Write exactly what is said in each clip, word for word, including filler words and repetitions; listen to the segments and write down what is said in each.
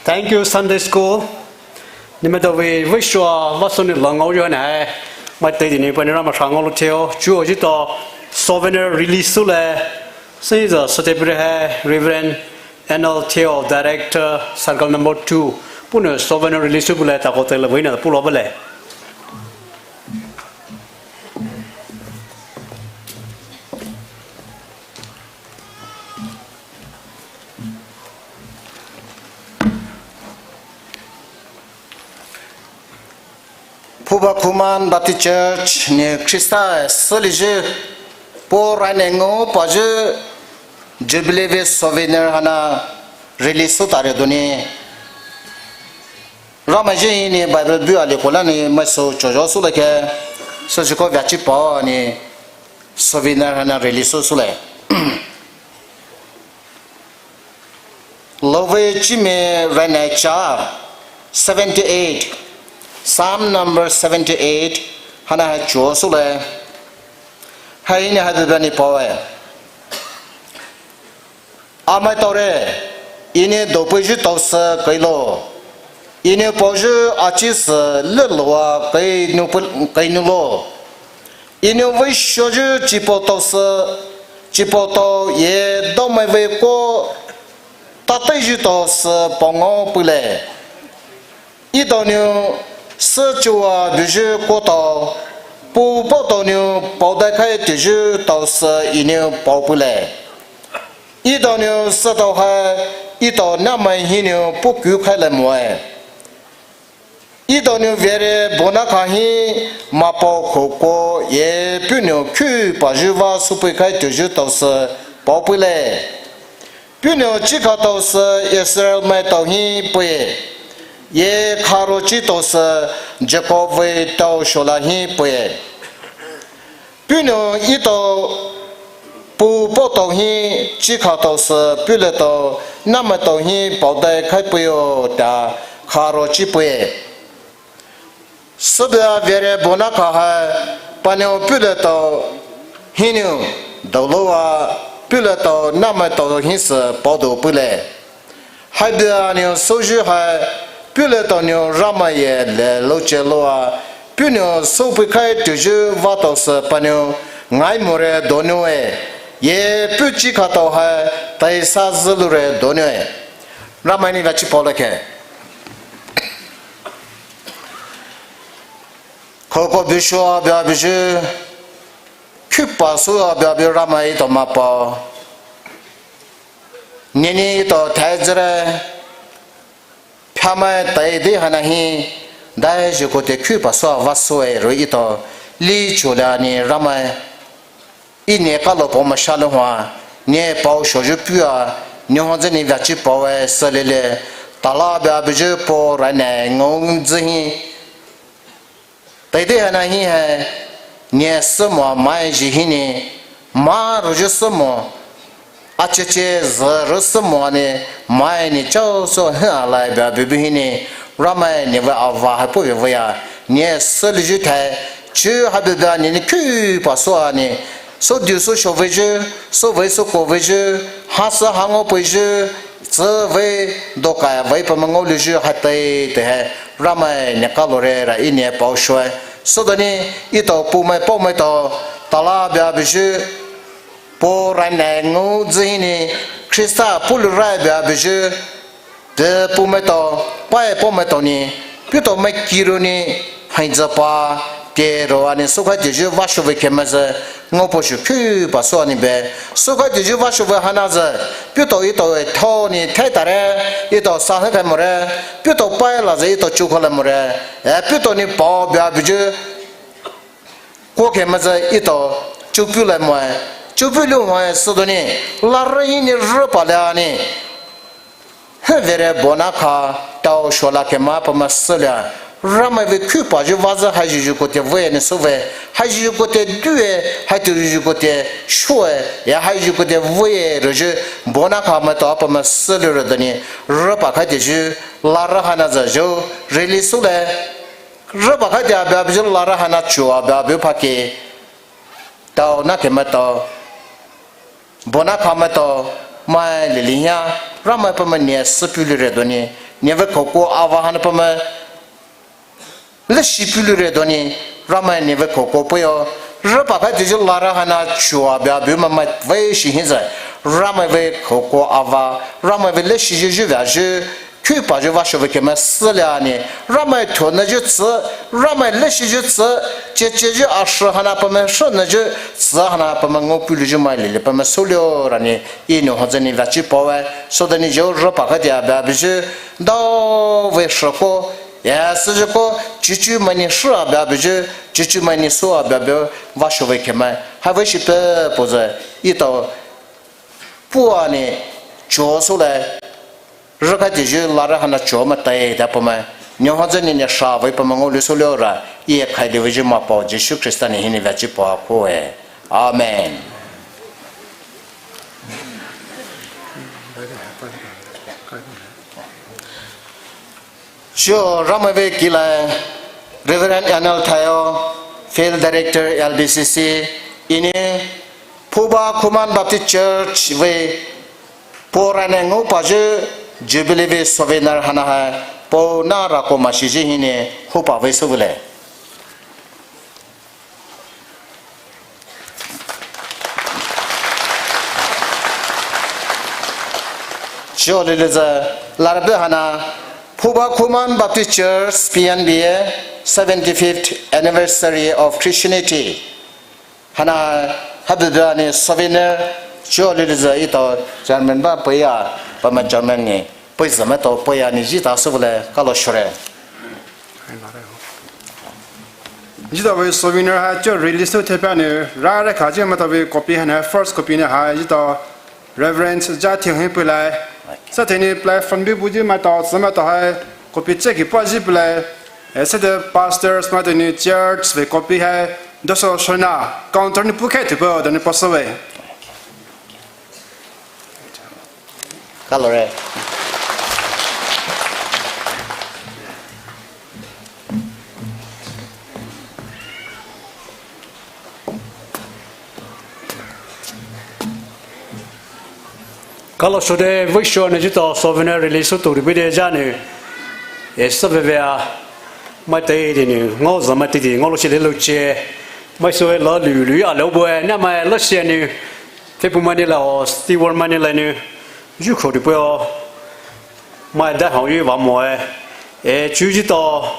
Thank you, Sunday School. Neletao vei veishoa vah sou nou langao yu haina hai. Maitao deinou panou Ramai hrangao lou teo. Chuo jütao souvenir release soulai. Seiza sotepire hai Reverend Anal Theo, Director, Circle Number Two. Puhnou souvenir release soupeilai, takoute la veina pulo bale. Phuba Khuman Baptist Church nou Khrista süliyu, puo rainai ngao payu, Jubilee vei souvenir haina release soutare donou. Ramai jünou Bible bu ali kola nou maisou choyo soulai khe, süjüko vyachi paoa nou souvenir haina release sou soulai. Louvei Chimai rainai cha seventy eight, Psalm number seventy eight, haina hai chuo soulai. Hai nou hai bebani paoe. Amaitaore, Enou doupeiyu taosü keilo. Enou paoyu achi sü leloua keinou pe-, keinou lo. Enou veishoyu chipao taosü, chipao tao ye daomai vei ko tateiyu taosü paongao peilai. Etao nou süchoa buyu kotao, puo paotao nou paodai khai touyu taosü Enou paopeilai. Etao nou sütao hai, etao nahmai hinou puh kukhai laimoe. Etao nou vere bonakha hi mapao khouko ye puhnou khupayu vah soupeikhai touyu taosü paopeilai. Puhnou chikha taosü Israelmaitao hi peie, ye kharochi taosü Jakob vei tao shola hi peie. Puhnou etao puh paotao hi chikha taosü puletao nahmaitao hi paodai khaipeio tea kharochi peie. Sübüa vere bonakha hai panou puletao hinou douloua puletao nahmaitao hisü paodou peilai. Haibüa nou souyu hai puletao nou Ramai ye le loucheloua puhnou soupeikhai touyu vah taosü panou ngaimore donoue, ye puh chikha tao hai taisa züloure donoue. Ramai nou vyachi paolaikhe. Khouko bushoa büa buyu, khupa soua büa buyu Ramai etao Mapao, nenou etao thaizüre, phamai teidei haina hi daiyu koute khupa soua vah soue ro etao lichola nou Ramai, Enou kalo paoma shalihua, nou paoshoyu pua, nou hao zü nou vyachi paoe sülele, tala büa buyu puo rainai ngaoyu hi teidei haina hi hai, nou sümoa mai zhi hinou, ma royu sümo, acheche zü ro sümoa nou, mai nou chaosou hia lai büa bubu hinou, Ramai nou vei ava hai puo vei veiya, nou süliyu thai, chu haibüa nou nou khupa soua nou, soudu sousho veiyu, souvei souko veiyu, hasü hangao peiyu, tsüvei, dokai vei pamangao liyu hai teitei hai, Ramai nou kalore ra Enou paoshoe, südonou, etao puhmai paomaitao, tala büa buyu, puo rainai ngaoyu hinou, Khrista puh lourai büa buyu, te puhmaitao, pai paomaitao nou, puletao mai kiro nou, haizü pa, kiro anou soukhai touyu vah sho vei khe maizü, ngao paosho khupa soua nou be, soukhai touyu vah sho vei haina zü, puletao etao e thao nou thaitare, etao sa hekhaimore, puletao pai la zü etao choukhai laimore, e puletao nou pao büa buyu, kuo khe maizü etao choupulaimoe, choupulou hoe südonou, larü hinou rüpalai nou, he vere bonakha, tao shola khe ma pamai sülia, Ramai vei khupayu vah zü haiyu koute veinou soue, haiyu koute due, haitouyu koute shoe, ya haiyu koute vei royu, bonakha maitao pamai süliure donou, rüpakhai touyu, larü haina zü yu, release soulai, rüpakhai tea büa buyu larü haina choa büa buyu phaki, tao nakhe maitao, bonakha maitao, mai lili hia, Ramai pamai nou süpulire donou, nevei khouko ava haina pamai leshi pulure donou Ramai nevei khouko peio. Rüpakha teyu lara haina chua bia bu mamai vei shi hizai, Ramai vei khouko ava, Ramai vei leshi yu yu vei yu, khupayu vasho vei kemai sülinou Ramai thonüyu tsü, Ramai leshiyu tsü, checheyu ashi haina pamai shonüyu tsü haina pamai ngou puluyu mai lili pamai souliu ranou Enou hozü nou veachi paowe. Südonou yu rüpakha tea bia buyu daovei shiko, e süyu ko, chuchu mainou shia bia buyu, chuchu mainou soua bia bu vasho vei kemai haivei shi pe puzü etao puanou chuo soulai. Rükha teyu lara haina chuo maitao da pamai nou hozü nou nou shavei pamai ngou lu souliu ra, E khaidei vei yu mai Paoyu Jisu Khrista nou hinou veachi paokoe. Amen. Chuo Ramai vei kilai Reverend Anil Thayo, Field Director L B C C, Enou Phuba Khuman Baptist Church vei puo ranou ngoupayu Jubilee vei souvenir haina hai puo na rako mashi ji hinou hupa vei souvile. Chuo liliza larabü haina Phuba Khuman Baptist Church P N B A seventy-fifth Anniversary of Christianity haina habübü anou souvenir chuo liliza etao chairman ba peiya pamai chairman nou peizü maitao peiya nou jita souvile kalo shore. Jitao vei souvenir hai chuo release sou thaipa nou rare khaji maitao vei copy haina first copy nou hai jitao Reverend Jathiu hi peilai. Sathiu nou platform bu buyu maitao tsü maitao hai copy check hi paji peilai. E süde pastors maitao nou church vei copy hai doso shona counter nou pukhai thupa donou pasouwe. Kalore. Kalo shode vei sho nou jitao souvenir release sou tou ribide janou. E süveve a maitao de nou ngaozü maitao de ngaolou shi le louche. Mai soue la lu lu a lou bue na mai la shi nou. Fepu mainou la o steward mainou la nou. Yu kho de peo. Mai da hao yu va moe. E chu jitao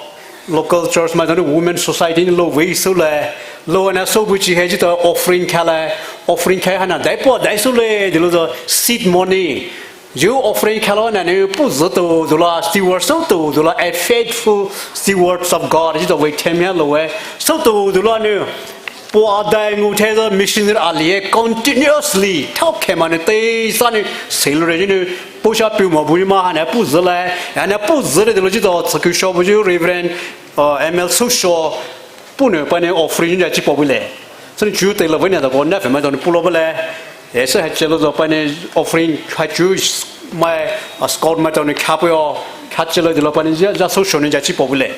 local church maitao nou women society nou lou vei soulai. Lou na sou buchi hai jitao offering khalai. Offering khai haina dai po dai soulai. Dilo zo seed money. Yu offering khalou na nou puzü tou dula steward sou tou dula a faithful stewards of God. Jitao vei themia loue. Sou tou dula nou. Puo adai ngou thai zo missionary alie continuously thao khe mainou tei sa nou salary nou puo sha piu mo bu ma haina puzü lai haina puzü de dilo jitao tsüku sho buyu Reverend uh, M L Susho punou panou offering nou jachi paobu le. Sünou chu tei lo vei nou dako na fe maitao nou pulo bale. E sü hai chelo zo panou offering hai chu mai uh, scout maitao nou khapu yo kha chelo dilo panou ja ja Susho nou jachi paobu le.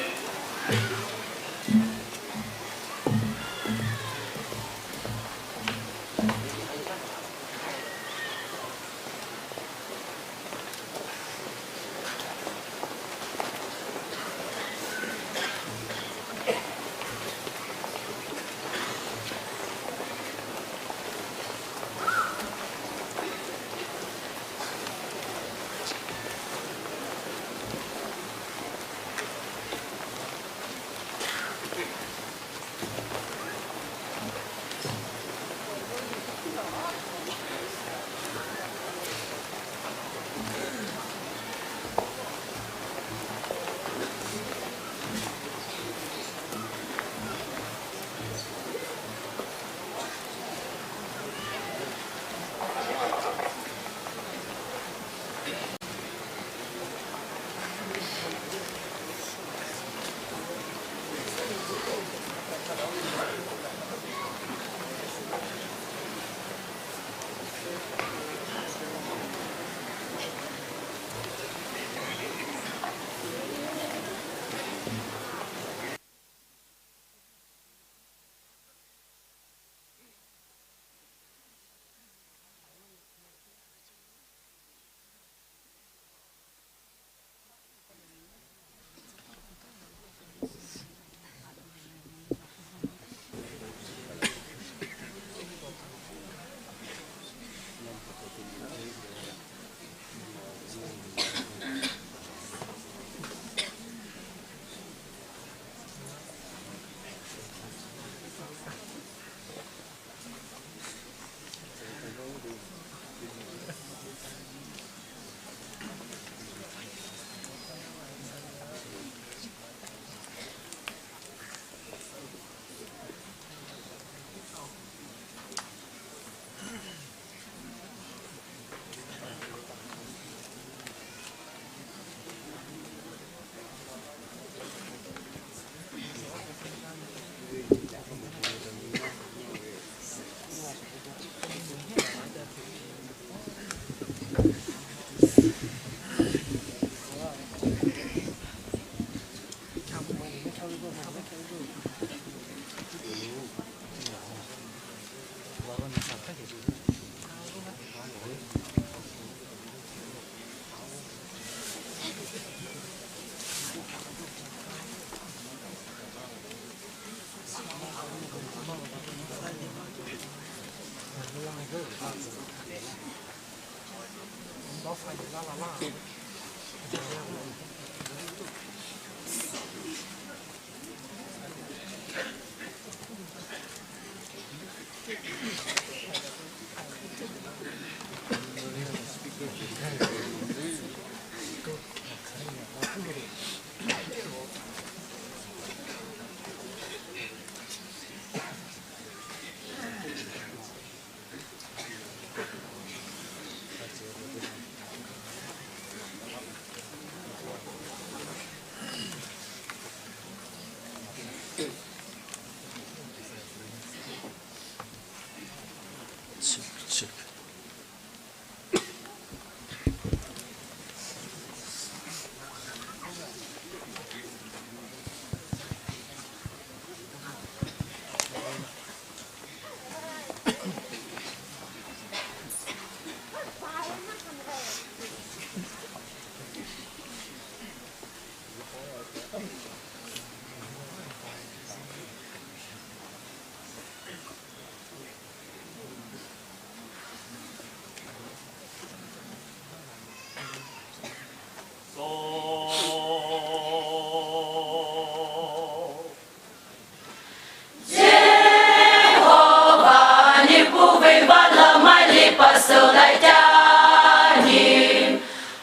Jehova ni puvei vala mai li paso lai tani,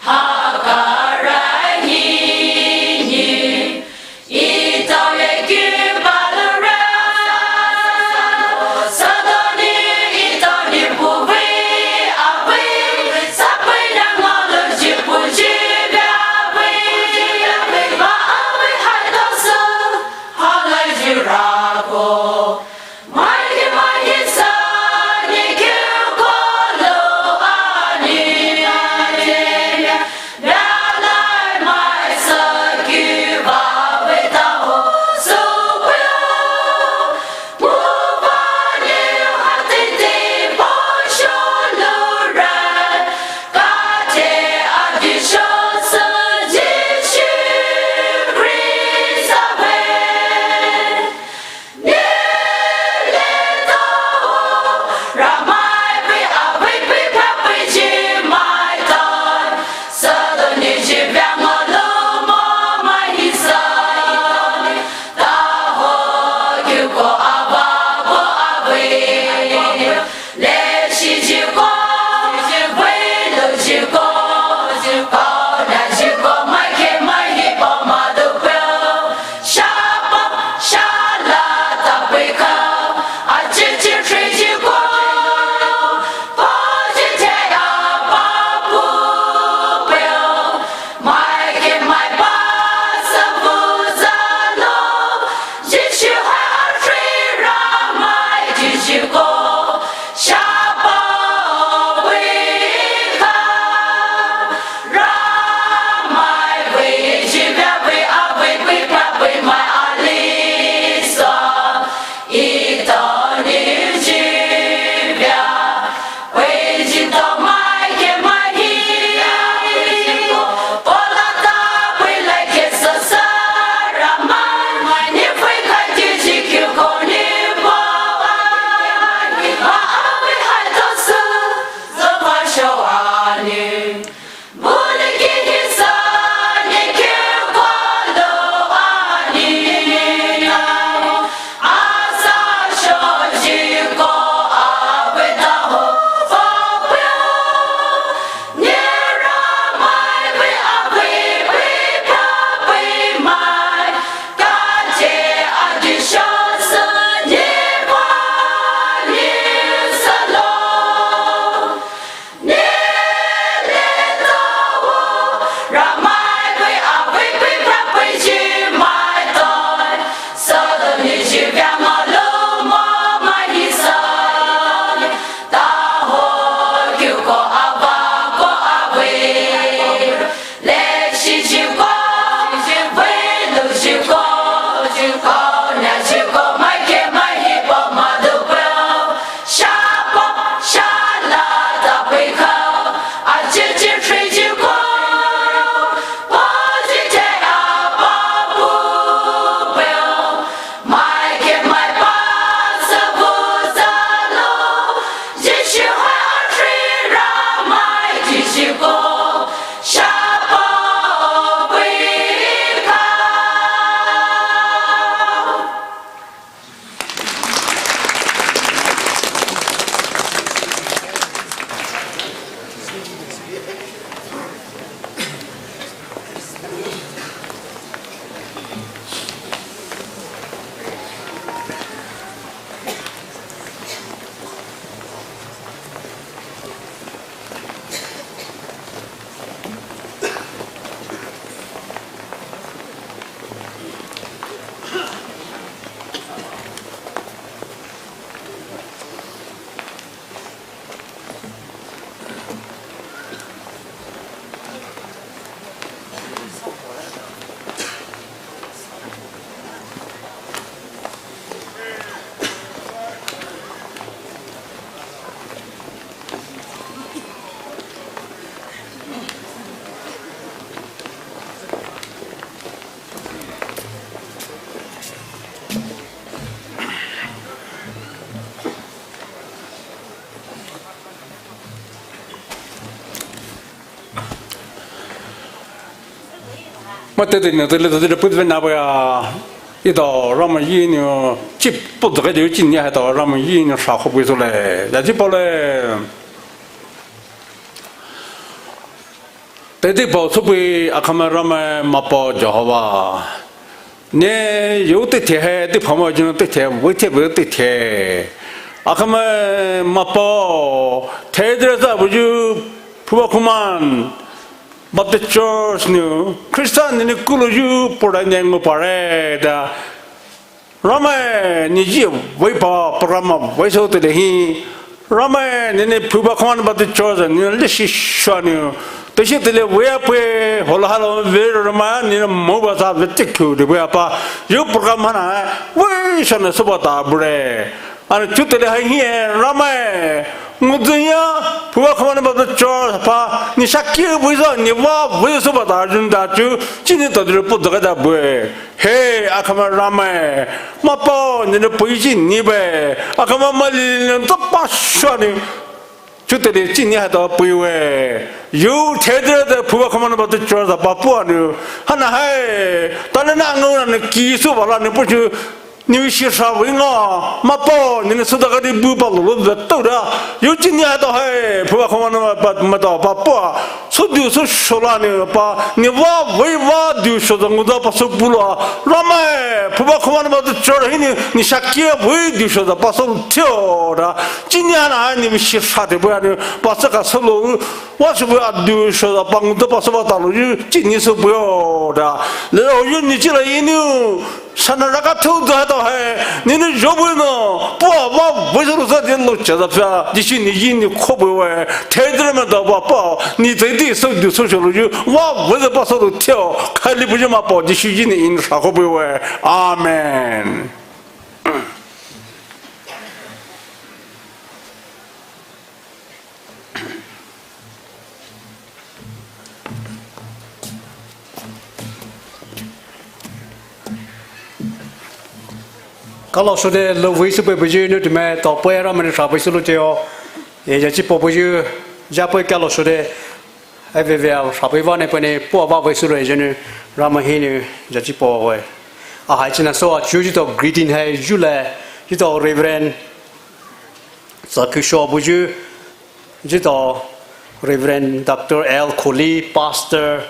hakarai ni ni. Ito ye ki balure, sadoni ito ni puvei avei, sapai yang malu ji puji biavei, ba avei hai dosu, halai ji rako. Maitali nou teile teile putve nabaya. Etao Ramai hinou chi puh zhukhaidi chi ni haitao Ramai hinou sha khopei soulai. Yachi paolai. Teidei pao soupei akhama Ramai Mapao Jehova. Ne you teithe hai deiphao mai jünou teithe, vei thepei teithe. Akhama Mapao, theidei zha buyu, phuba khuman, Baptist Church nou, Christian nou ne kulouyu pora ne ngao pare da. Ramai ne ji vei pa program vei sou teile hi. Ramai ne ne phuba khuman Baptist Church ne leshi sha nou. Teshi teile vei ape, hola hala vei Ramai ne ne mou ba sa vei teku de vei apa. You program hana, vei sha ne souba ta bure. Ana chu teile hai hi Ramai, nguzünya, phuba khuman Baptist Church pa, ne shakhe vei sa, ne vah vei souba ta junda chu, chi ni ta de puh zhukhaida bue. He, akhama Ramai, Mapao, ne ne pei chi ni be, akhama mali ne ta pa sha ni. Chu teile chi ni haitao pei we. You theidei de phuba khuman Baptist Church pa puh nou. Hana hai, tale na ngao na ne ki souba la ne puh chu, ne vei shi sha vei nga, Mapao, ne ne souda kadi bu pa lolo ve tao da. You chi ni haitao hai, phuba khuman Baptist pa puh. Soudu sousho la ne pa, ne vah vei vah du sho zha nguzha pa sou pulo. Ramai, phuba khuman Baptist Church hinou, ne shakhe vei du sho zha pa sou theo da. Chi ni hana ne vei shi sha de bu ya ne, pa sou ka soulo, vah sho bu a du sho zha pa nguzha pa souba ta lou you, chi ni sou bu yo da. Le lou you ne chi la hinou, Shana raka thou zha haitao hai, ne ne zho bu nou, puh vah vei sou lou sa de lou cha zha pha, Jisu ne hinou khopei we, theidei Ramai da pa pa, ne teidei soudu sousho lou you, vah vei zha pa sou lou theo, khaili buyu Mapao, Jisu hinou sha khopei we. Amen. Kalo shode lou vei soupei buyu nou tame, tao pei Ramai nou sha vei sou lou teo. E yachi pao buyu, ja pei kalo shode. Ai veve a sha pei vah ne pei ne, puh vah vei sou lou e jünou, Ramai hinou, yachi pao we. A hai china sou a chu jitao greeting hai, jule, jitao Reverend, Zakusho buyu, jitao Reverend Doctor L Kholi, Pastor,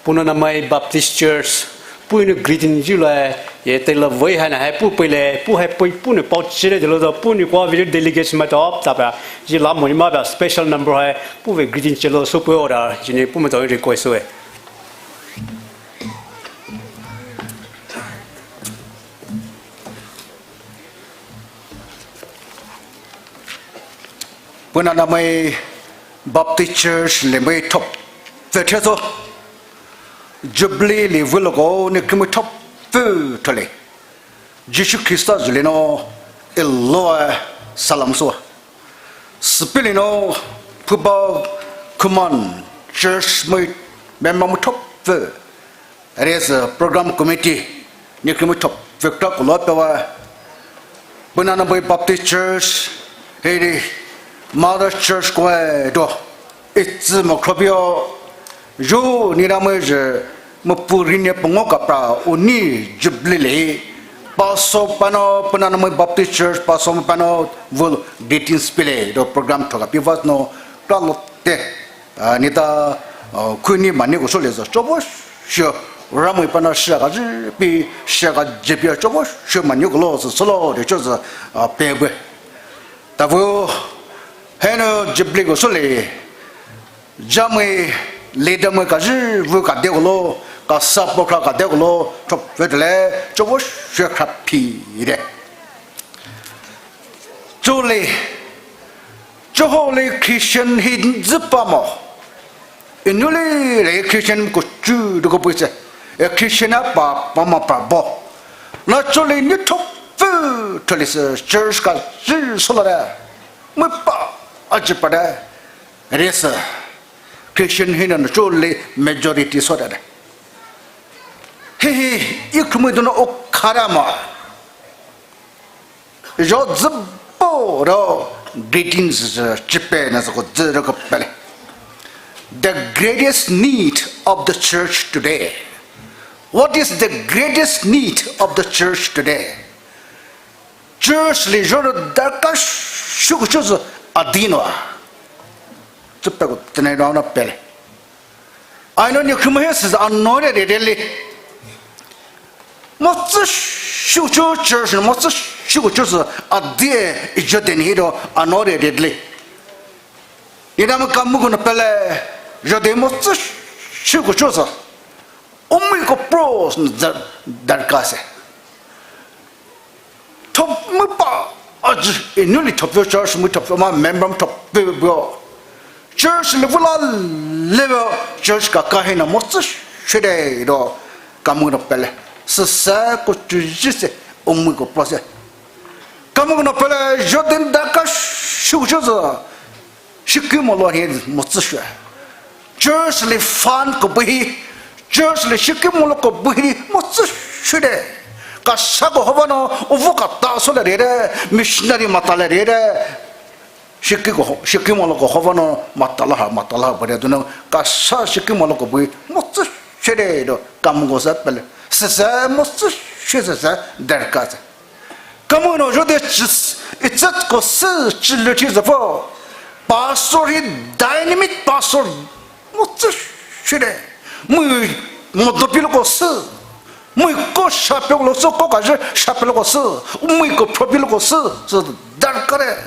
Punanamai Baptist Church, puhnou greeting jule, ye teile vei haina hai puh peile, puh hai pei puhnou pao chire de lou da, puhnou kwa vei delegates maitao, tapa, ji la mo ni ma ba special number hai, puh vei greeting chilo sou pei order, jine puh maitao request we. Punanamai Baptist Church le mai thop ve threso. Jubilee le vulo ko ne kemai thop ve thole. Jisu Khrista zule nou, elo a salam sou. Sipili nou, phuba khuman church mai member mai thop ve. Ere sü program committee ne kemai thop ve kra kulo pewa. Punanamai Baptist Church, hiri Mother Church koi do. Itsü mo kropio, yo ni Ramai je mo puri ne pongo kapra uni Jubilee le. Pastor pano Punanamai Baptist Church, pastor pano vul greetings pile do program thoka pivas no kalo te. Ah, nita, ah, kuni mani ko sole zo, chobo sho, Ramai pana shaka ji, pi shaka ji pi chobo sho mani ko lo zo, solo de cho zo, ah, pebe. Tavu, heno Jubilee ko sole, jamai, le damai ka ji, vu ka de ko lo, ka support ka de ko lo, chobo vedele, chobo sho ka pi de. Chole, Choho le Christian hi nzü pa mo. Inu le le Christian ko chu do ko pui se. E Christian a pa pa ma pa bo. Na chole ni thop fu thole se church ka ji so la da. Mu pa a ji pa da. Re se. Christian hi na chole majority so da da. He he, i khumui do na o khara ma. Yo zübo ro greetings, uh, chipe na züko zü ro ko pele. The greatest need of the church today. What is the greatest need of the church today? Church li zhorü darkha shukhucho sü adi noa? Tsüpei ko tenai rao na pele. Aino ni khümhe sü anou re re re le. Motsü shukhucho church nou motsü shukhucho sü adi e, zhode ni hiro anou re re le. Ina me kamoko nou pele, zhode motsü shukhucho sü. Omiko pros nou dar-, darkha se. Thop mü pa, aji, e newly thop yo church mü thop yo ma member thop yo. Church level a level church kaka hina motsü shede do kamoko nou pele. Süsa ko chuji se, omiko pros se. Kamoko nou pele, zhode darkha shukhucho sü. Shikimolo hi motsü shwe. Church li fund ko buhi. Church li shikimolo ko buhi motsü shwe de. Kasa ko hova nou, uvu kata sole re re, missionary matale re re. Shiki ko ho-, shikimolo ko hova nou, matala ha, matala ha, bare donou, kasa shikimolo ko buhi motsü shwe de do, kamoko sü pele. Süsa motsü shwe süsa, darkha se. Kamoko nou zhode chis, itsat ko sü chilü chi züpho. Pastor hi dynamic pastor. Motsü shwe de. Mü modo pilo ko sü. Mü ko shapelo sü, ko kaji shapelo ko sü. Mü ko phropilo ko sü. Sü darkha de.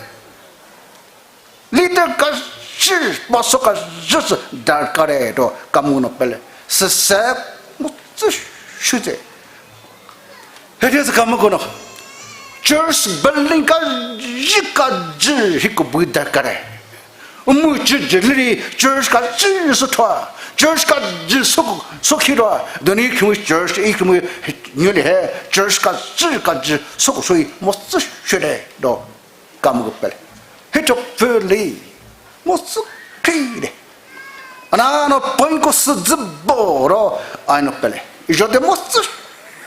Leader kaji, pastor kaji sü darkha de do kamoko nou pele. Süsa motsü shwe se. Hede sü kamoko nou. Church building kaji kaji hiko buhi darkha de. Mü church leader church kaji sü thoa. Church kaji sü, sü khitoa. Doni khümü church, i khümü newly he church kaji kaji sü ko sü motsü shwe de do. Kamoko pele. Hito pele. Motsü khe de. Ana nou point ko sü zübo ro, aino pele. Zhode motsü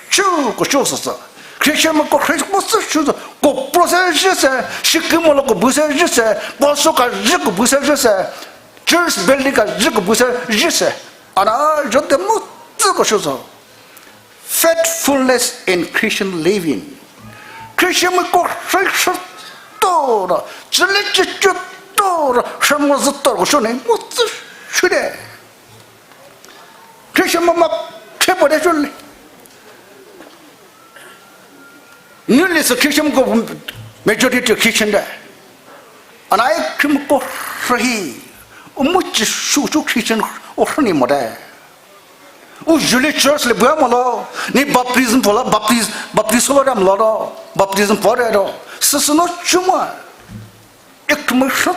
shukhucho sü sü. Christian mü ko Christ motsü shu sü. Ko pros se ji se, shikimolo ko bu se ji se, pastor kaji ko bu se ji se, church building kaji ko bu se ji se. Ana zhode motsü ko shu sü. Faithfulness in Christian living. Christian mü ko hre hre to ra, chile chichu to ra, hre mo zü to ko shone motsü shwe de. Christian mü ma khe po de shole. Newly sü Christian ko majority Christian de. Ana e Christian ko hre hi. Omü chi shucho Christian o hre ni mo de. Uju le church li buya molo, ni baptism phola, baptis-, baptism phola dam lo do, baptism phore do. Süsü nou chuma. Ek mü hre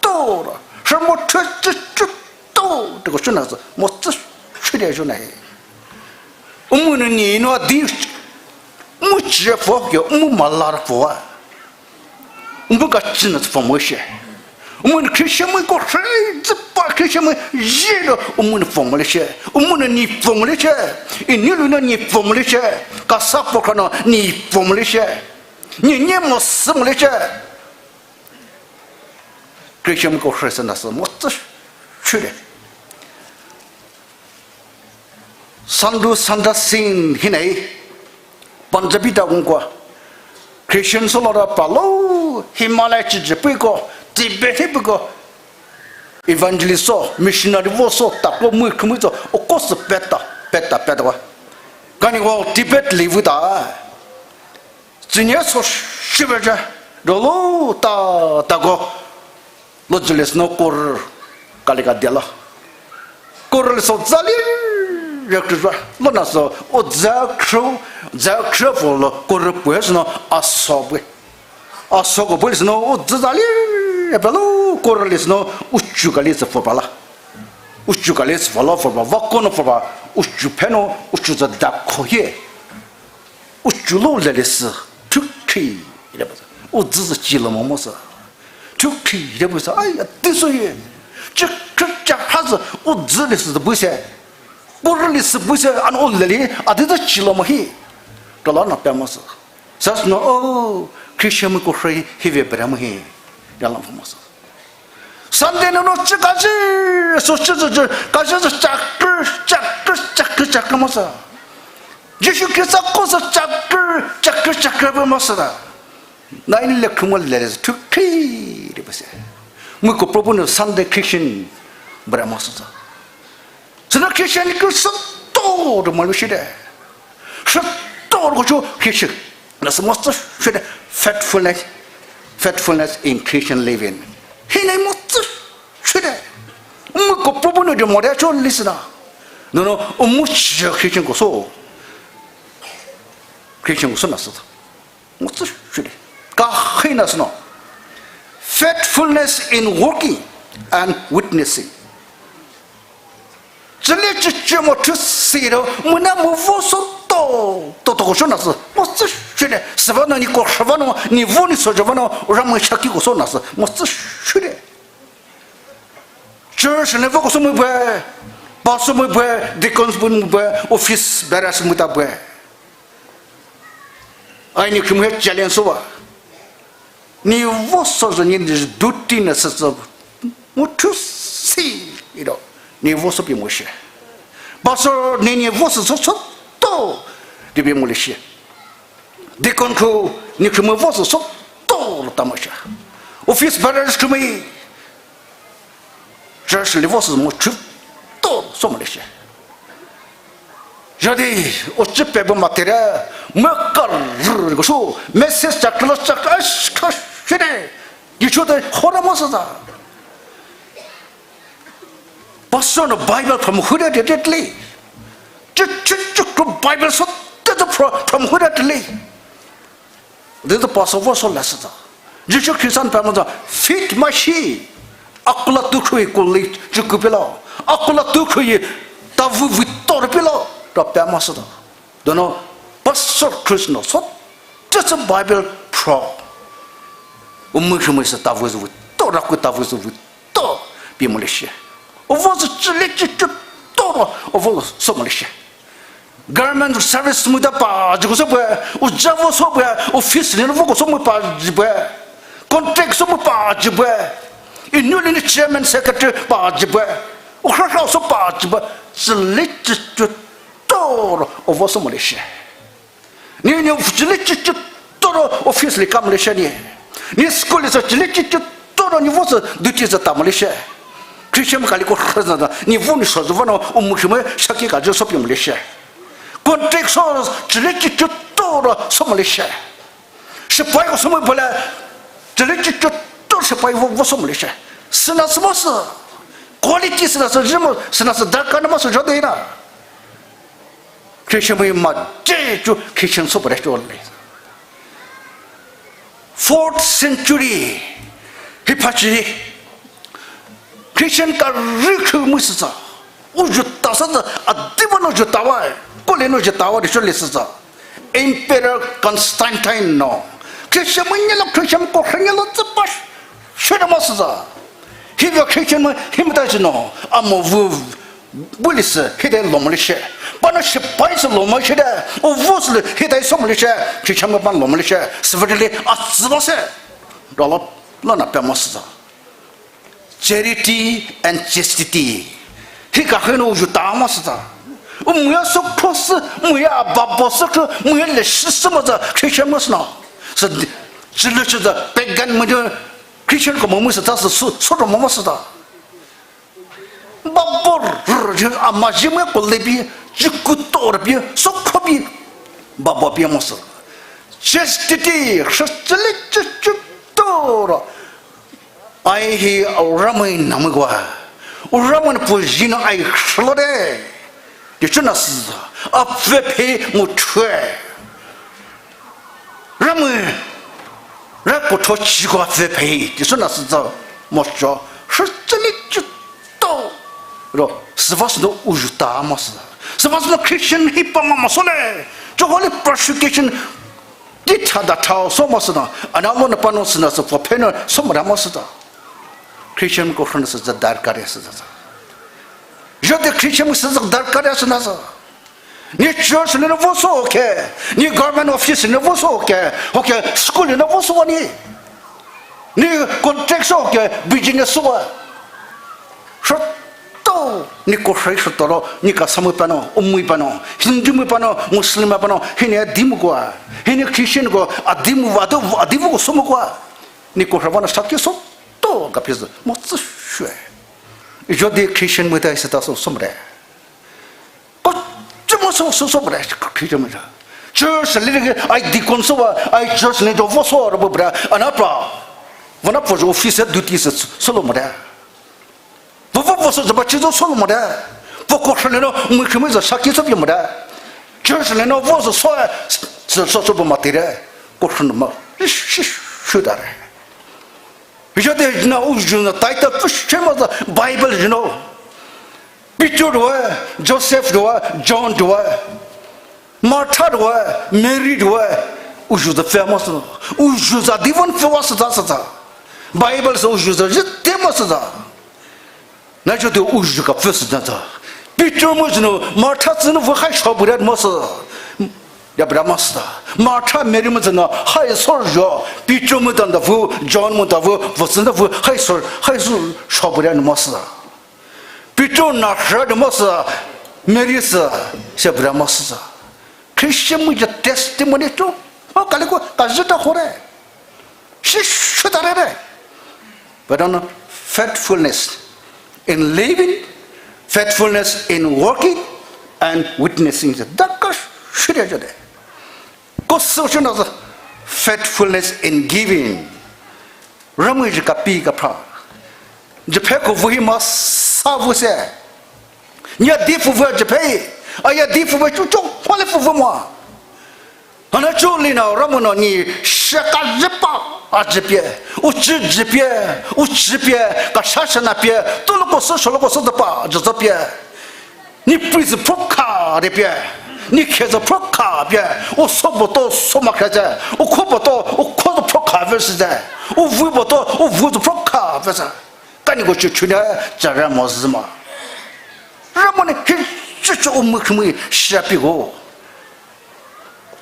to do. Hre mo thre chi chu to. Te ko shuna sü, motsü shwe de shuna he. Omü nou ni nou di, mü chi pho kyo, mü mala pho a. Omü kachi nou pho mo she. Omü nou Christian mü ko hre züpa Christian mü ji do omü nou pho mo le she. Omü nou ni pho mo le she. I ni lu nou ni pho mo le she. Kasa pokra nou ni pho mo le she. Ni ni mo sü mo le she. Christian mü ko hre sü na sü motsü shwe de. Sadhu Sundar Singh hi nei, Punjabi ta kong kua, Christian sü lo da pa lo, Himalaya chi ji pui ko, Tibet hi pui ko, evangelist so, missionary vo so, ta ko mü khümü so, o ko sü peta, peta, peta wa. Kani ko Tibet li vu ta. Tsünyesü shibaja, dolo ta, ta ko, lo jile sü nou kor, kali ka dela. Kor le sü zali, re kru, lo na sü, o za kru, za kru pho lo, kor pue sü nou, aso pue. Aso ko pue le sü nou, o za zali, re phe lo, kor le sü nou, uchu kali sü pho pa la. Uchu kali sü pho lo pho pa, va ko nou pho pa, uchu phe nou, uchu za da ko hie. Uchu lo lele sü, thukhi, re phe sü. Uzi sü chi lo mo mo sü. Thukhi, re phe sü, ai, ati sü ye. Chi kri cha ha sü, uzi le sü bu se. Kor le sü bu se, an o lele, ati sü chi lo mo hi. Dola na phe mo sü. Sa sü nou, o, Christian mü ko hre hi ve bra mo hi. Dola mo sü. Sunday nou nou chi kaji, sü chi sü chi, kaji sü chakri, chakri, chakri, chakri mo sü. Jisu Khrista kosa chakri, chakri, chakri ba masüta. Nai le khumo le le thukhi de base. Mui ko Prabhu no Sunday Christian bra masüta. Sina Christian ko sato de malu shide. Sato ko cho Christian. Na sa masü shide faithfulness, faithfulness in Christian living. Hi nai masü shide. Mui ko Prabhu no de mo de cho listen na. No, no, umu chi Christian ko so. Christian ko so na sa. Masü shide. Ka hi na sa no. Faithfulness in working and witnessing. Chile chichi mo thusi ro, muna mo vo so to, to to ko shona so, masü shide, sva no ni ko sva no, ni vo ni so java no, Ramai saki ko so na so, masü shide. Church level ko so mo bue, pastor mo bue, deacons mo bue, office bearers mo ta bue. Ai ni khumu challenge so ba. Ni vo so ni duty na sa so. Mo thusi, you know. Ni vo so pi mo she. Pastor ni ni vo so so to. Di pi mo le she. Deacon ko ni khumu vo so so to lo ta mo she. Office bearers khumu. Church level so mo chu to so mo le she. Jadi, o chi pe bo ma tere, me kar ko so, message chak lo chak ash ka shide. Di cho de hora masüta. Pastor no Bible from who did it lay? Chu chu chu ko Bible so de de pro- from who did it lay? This is the Passover so lesson. Jisu Khrista pa mo feed my sheep. Akula tu khui ko li chu ku pilo. Akula tu khui ta vu vu to pilo. Ra pa masüta. Dono Pastor Chris no so. Just a Bible pro. Umu khumu sa ta vu vu to ra ku ta vu vu to pi mo le she. O vo so chile chichi to ro o vo so mo le she. Government service mo ta pa ji ko so bue, o javo so bue, office ni vo ko so mo pa ji bue, contract so mo pa ji bue, i nu ni chairman secretary pa ji bue, o kha kha so pa ji bue, chile chichi to ro o vo so mo le she. Ni ni chile chichi to ro office li kam le she ni. Ni school li so chile chichi to ro ni vo so duty so ta mo le she. Christian kali ko khreza da ni vo ni so zo va no umu khumu saki ka jo so pi mo le she. Contract so chile chichi to ro so mo le she. Sipai ko so mo bole chile chichi to sipai vo vo so mo le she. Sina so mo so. Quality sina so jimo sina so da ka na mo so jo de na. Christian mo ma je chu Christian so bole cho le. Fourth century hi phachi Christian ka ri khu mu sü sa. U ju ta sa sa a di mo no ju ta wa. Ko le no ju ta wa ri sho le sü sa. Emperor Constantine no Christian mo ni lo Christian ko khre ni lo tsa pa. Shwe da mo sü sa. Hi yo Christian mo hi mo ta shi no. A mo vu Bully sü hide lomo le she. Pano sipai sü lomo she de. O vo sü hide somo le she. Chichama pan lomo le she. Severely a tsi ba se. Rolo lo na pe mo sü. Charity and chastity. Hi ka hino ju ta mo sü. O muya so cross, muya babo so, muya le shi sü mo za. Christian mo sü na. Sü, sü le shi za pagan mo de Christian ko mo mo sü ta sü, sü, sü mo mo sü ta. Babor, ama jime ko lebi, jikuto rabi, sokobi, babo bi mo sü. Chastity, Christian chastity toro. Ai hi Ramai namai gua. Ramai pu jino ai shlode. Di chuna sü. Apve phe mo chwe. Ramai, ra ko tho chi ko fe pei, di sü na sü za mo cho, shi zhe li chi to. Ro, sü va sü no u ju ta mo sü. Sü va sü no Christian hi pa ma mo so le. Cho ho le persecution, di cha da cha so mo sü no. Ana mo na pa no sü na sü fo pe no so mo da mo sü da. Christian ko hon sü za dar kare sü za. Yo de Christian sü za dar kare sü na sü. Ni church ni na vo so ke, ni government office ni na vo so ke, ho ke school ni na vo so ni, ni contract so ke, business so. Sho to Ne kohrai sotoro, ne Kasa mui pano, umui pano, Hindu mui pano, Muslim pano, hinou adimu koa, hinou Christian koa, adimu, ado, adimu koa soumai koa. Ne kohrai vana saki soto kapisa, motsü shue. Jodi Christian mui ta iseta so somre. Ko, chimo so, so, somre, Christian mui ta. Church leader ke, ai deacon so wa, ai church leader vo so, rabo bra, anapa. Vana po office duty se, solo mre. Vo vo vo so zaba chizo so mo de. Vo kohrai leno mui khimi zo saki so mo de. Church leno vo zo so so so so bo ma tire. Kohrai no ma. Shi shi shi da re. Jodi na uju na title push chemo zo Bible you know. Peter doe, Joseph doe, John doe. Martha doe, Mary doe, uju za famous no. Uju za divine famous za za za. Bible sa uju za jite mas za. Na jodi uju ka famous za za. Peter mo zino, Martha zino vo hai shobura mas. Ya bra mas za. Martha Mary mo zino hai sor jo. Peter mo dan da vo, John mo da vo, vo zino vo hai sor, hai sor shobura mas za. Peter na hra de mas, Mary sa, se bra mas sa. Christian mui ja testimony to, o kali ko, ka jita hore. Shi shi ta re re. But on faithfulness in living, faithfulness in working, and witnessing. Da ka shi re ja de. Ko so shi na faithfulness in giving. Ramai ji kapi kapha. Jiphe ko vuhi ma sa vu se. Nya di fu vu jiphe. Aya di fu vu chu chu hole fu vu ma. Ana chu li na ramai no ni shaka jipa a jipie. U chi jipie. U jipie. Ka sha sha na pie. Tu lo ko so sho lo ko so pa jipie. Ni pui zü phokha de pie, ni khe zü phokha pie, u so boto so ma khe zü, u kho boto u kho zü phokha ve shi zü, u vu boto u vu zü phokha ve zü. Kani ko chu chu ne, ja ra mo zü ma. Ramai ni hi chu chu u mu khu mu shi pi go.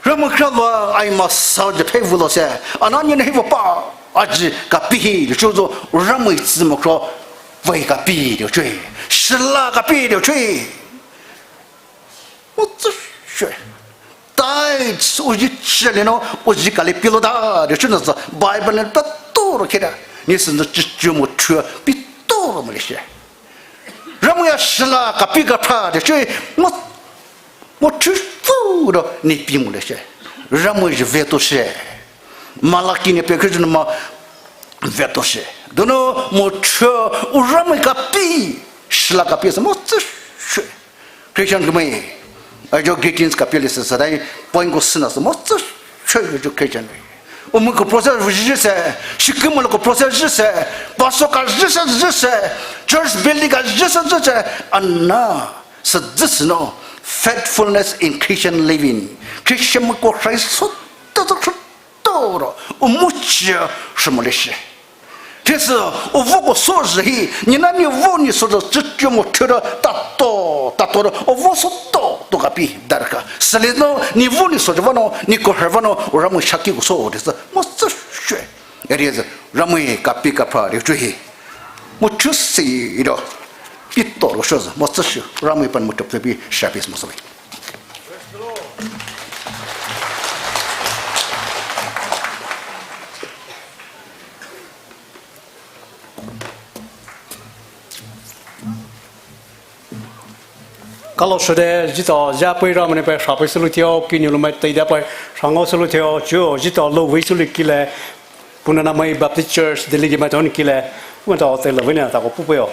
Ramai khralua ai ma sa jiphe vu lo se, ana ni ne hi vo pa, aji kapi hi, chu zo ramai tsi mo khro, vai kapi de chui, shila kapi de chui. Mo tsi chui. Tithes, uji chile no, uji kali pilo da, de chu na za, Bible ne ta to ro khe da, ni sen za chi chu mo chu, pi to ro mo le she. Ramai ya shila kapi kapha de chui, mo, mo chu fu do ni pi mo le she. Ramai ji ve to she. Malaki ne pe khe ju ma ve to she. Dono mo chu u ramai kapi, shila kapi se mo tsi she. Christian kumai, ajo greetings kapi le se sadai point ko sina se mo tsi che ajo Christian. Umu ko process ji se, shikimo ko process ji se, pastor ka ji se ji se, church building ka ji se ji se, ana se ji se no, faithfulness in Christian living. Christian mo ko Christ so ta ta toro, u mu chi shi mo le shi. Te se, u vo ko so zhi hi, ni na ni vo ni so zhi, chi chi mo chi ro, ta to, ta to ro, u vo so to, to kapi, dar ka. Se le no, ni vo ni so zhi va no, ni ko her va no, u ramai shaki ko so, te se, mo tsi shwe. Eri se, ramai kapi kapha, ri chu hi. Mo chu si ro, pi to ro sho zhi, mo tsi shwe, ramai pan mo to pe pi, sha pi mo so. Kalo shode, jito, ja pui ramai ne pe, sha pui sulu tio, kinyu lu mai tei da pui, shango sulu tio, chu, jito, lu wui sulu kile, Punanamai Baptist Church, Delhi ki mai ton kile, wanta te lo wina ta ko pupuyo.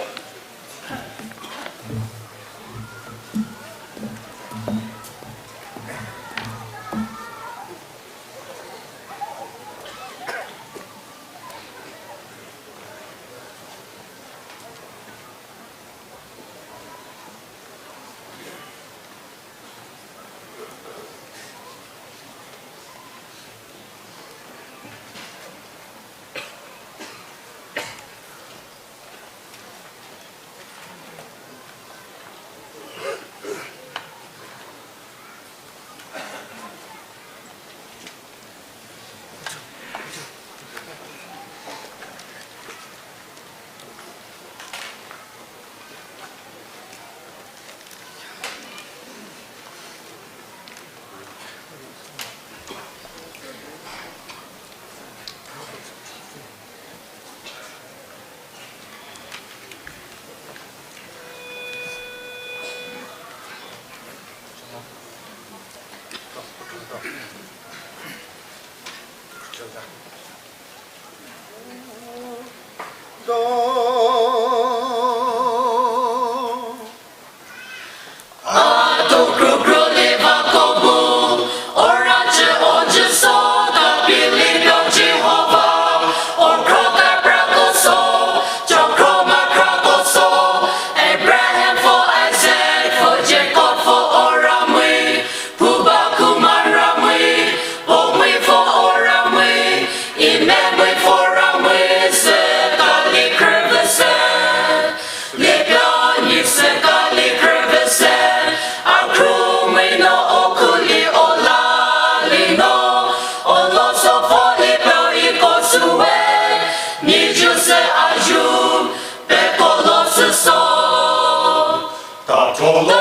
Tolo,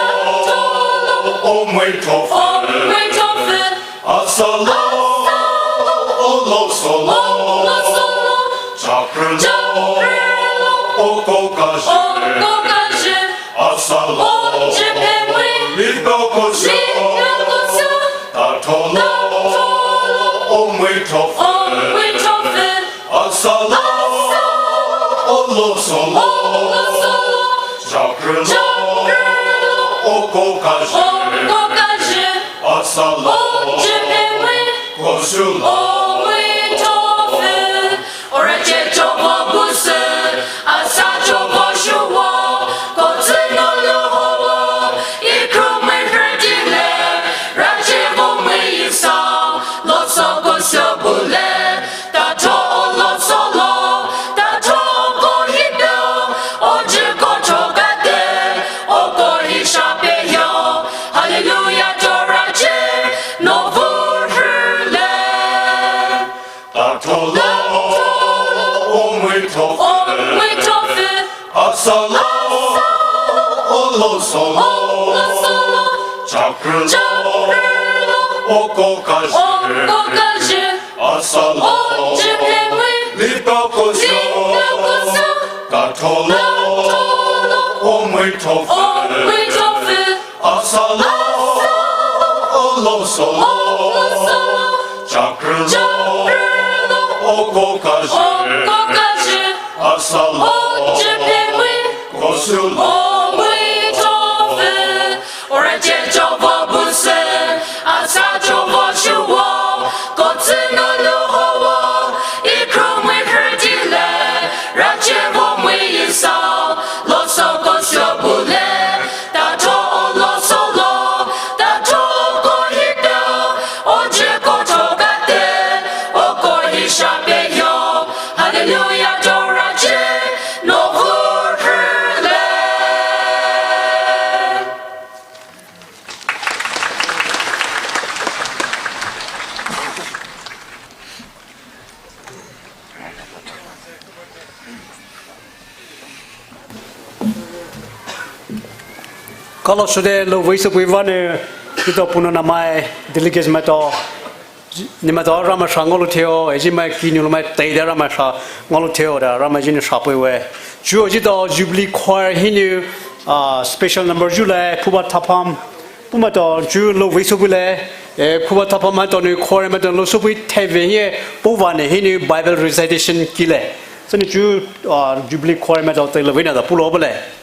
omai tofu, omai tofu, asalo, olo solo, olo solo, chakrelo, chakrelo, oko kaje, oko kaje, asalo, oje pemwi, lipo kosyo, lipo kosyo, tatolo, tatolo, omai tofu, omai tofu, asalo, olo solo, olo solo, chakrelo, chakrelo, oko kaje, oko kaje, asalo, oje pemwi, kosyo, omai tofu, ora jejo bo buse, asa jo bo shuwo, kotsi no lo howo, ikro mwi hredile, raje bo mwi isa, lo so kosyo bule, tato olo solo, tato oko hibeo, oje koto gade, oko hishape yo, hallelujah, toraje, no vurhule. Tatolo, omai tofu, omai tofu, asalo, olo solo, olo solo, chakrelo, chakrelo, oko kaje, oko kaje, asalo, oje pemwi, lipo kosyo, lipo kosyo, tatolo, tatolo, omai tofu, omai tofu, asalo, olo solo, olo solo, chakrelo, chakrelo, oko kaje, oko kaje, asalo, oje pemwi, kosyo, omai tofu, ora jejo bo buse, asa jo bo shuwo, kotsi no lo howo, ikro mwi hredile, raje bo mwi isa, lo so kosyo bule, tato olo solo, tato oko hibeo, oje koto gade, oko hishape yo, hallelujah, toraje, no vurhule. Kalo sude lo vei sopui vane, kito puno namai, delegates maito, ni maito Ramai sha ngaolou theo, eji mai ki ni lo mai teide Ramai sha ngaolou theo da, Ramai jini shapui we. Chuo jito Jubilee Choir hinou, ah, special number ju le, Phuba Thapam, puh maito, chuo lo vei sopui le, eh, Phuba Thapam maito ni choir maito lo sopui theve hie, puh vane hinou Bible recitation kile. Sani chuo, ah, Jubilee Choir maito te lo vei na da pulo bale.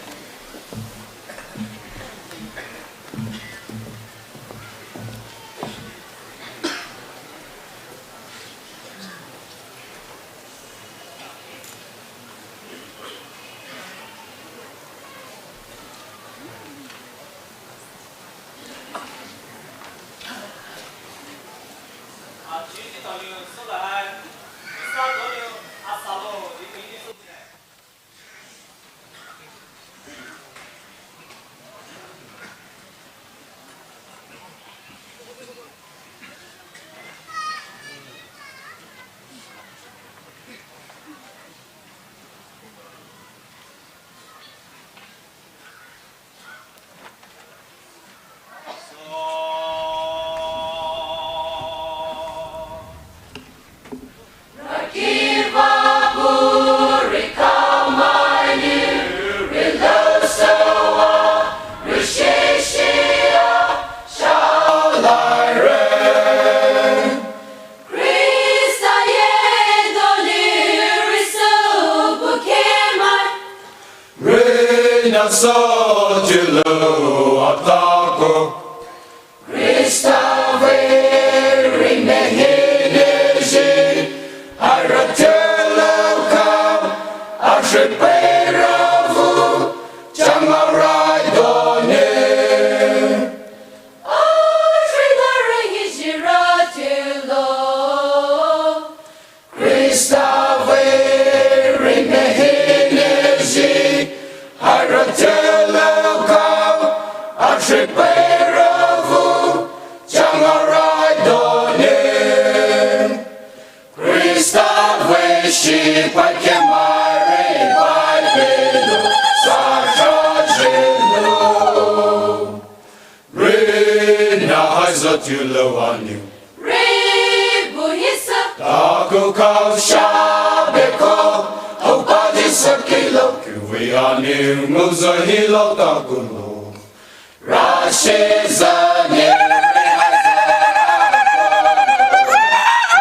Reina so jilo atako. Krista vei ri mehineji, ara teloka, ashiperavu, changaraidone. Ashiperavu hijira telo. Krista vei ri mehineji, ara teloka, ashiperavu, changaraidone. Krista vei shi pakemare Baibelu, sasha jinu. Tulou anou. Ri bu hisa. Takou kau sha beko. Opa Jisu kilo. Kiwi anou ngozü hilo takou lo. Rashi zani.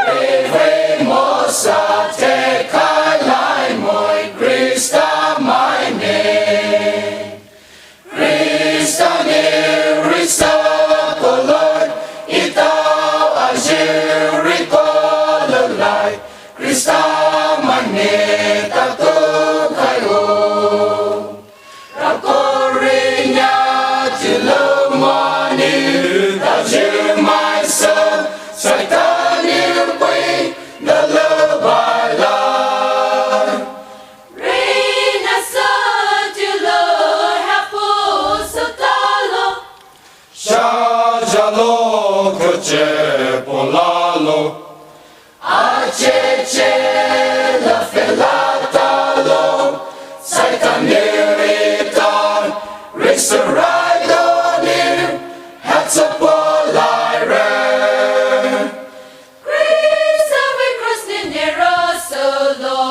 Ri vei mosa te kai lai moi Krista mai ne. Krista ni risa koloi, itau aji ri koloi lai, Krista mai ne takou kai o. Rakori nya tulou mani, taji mai sa, Saitan ni pui, na labai lai. Rina sa tulou hapu sotalo. Sha jalo koche polalo. Acheche la felatalo. Saitan ni rita. Risa rai doni. Hatsa polai re. Krista vei cross ni nera solo.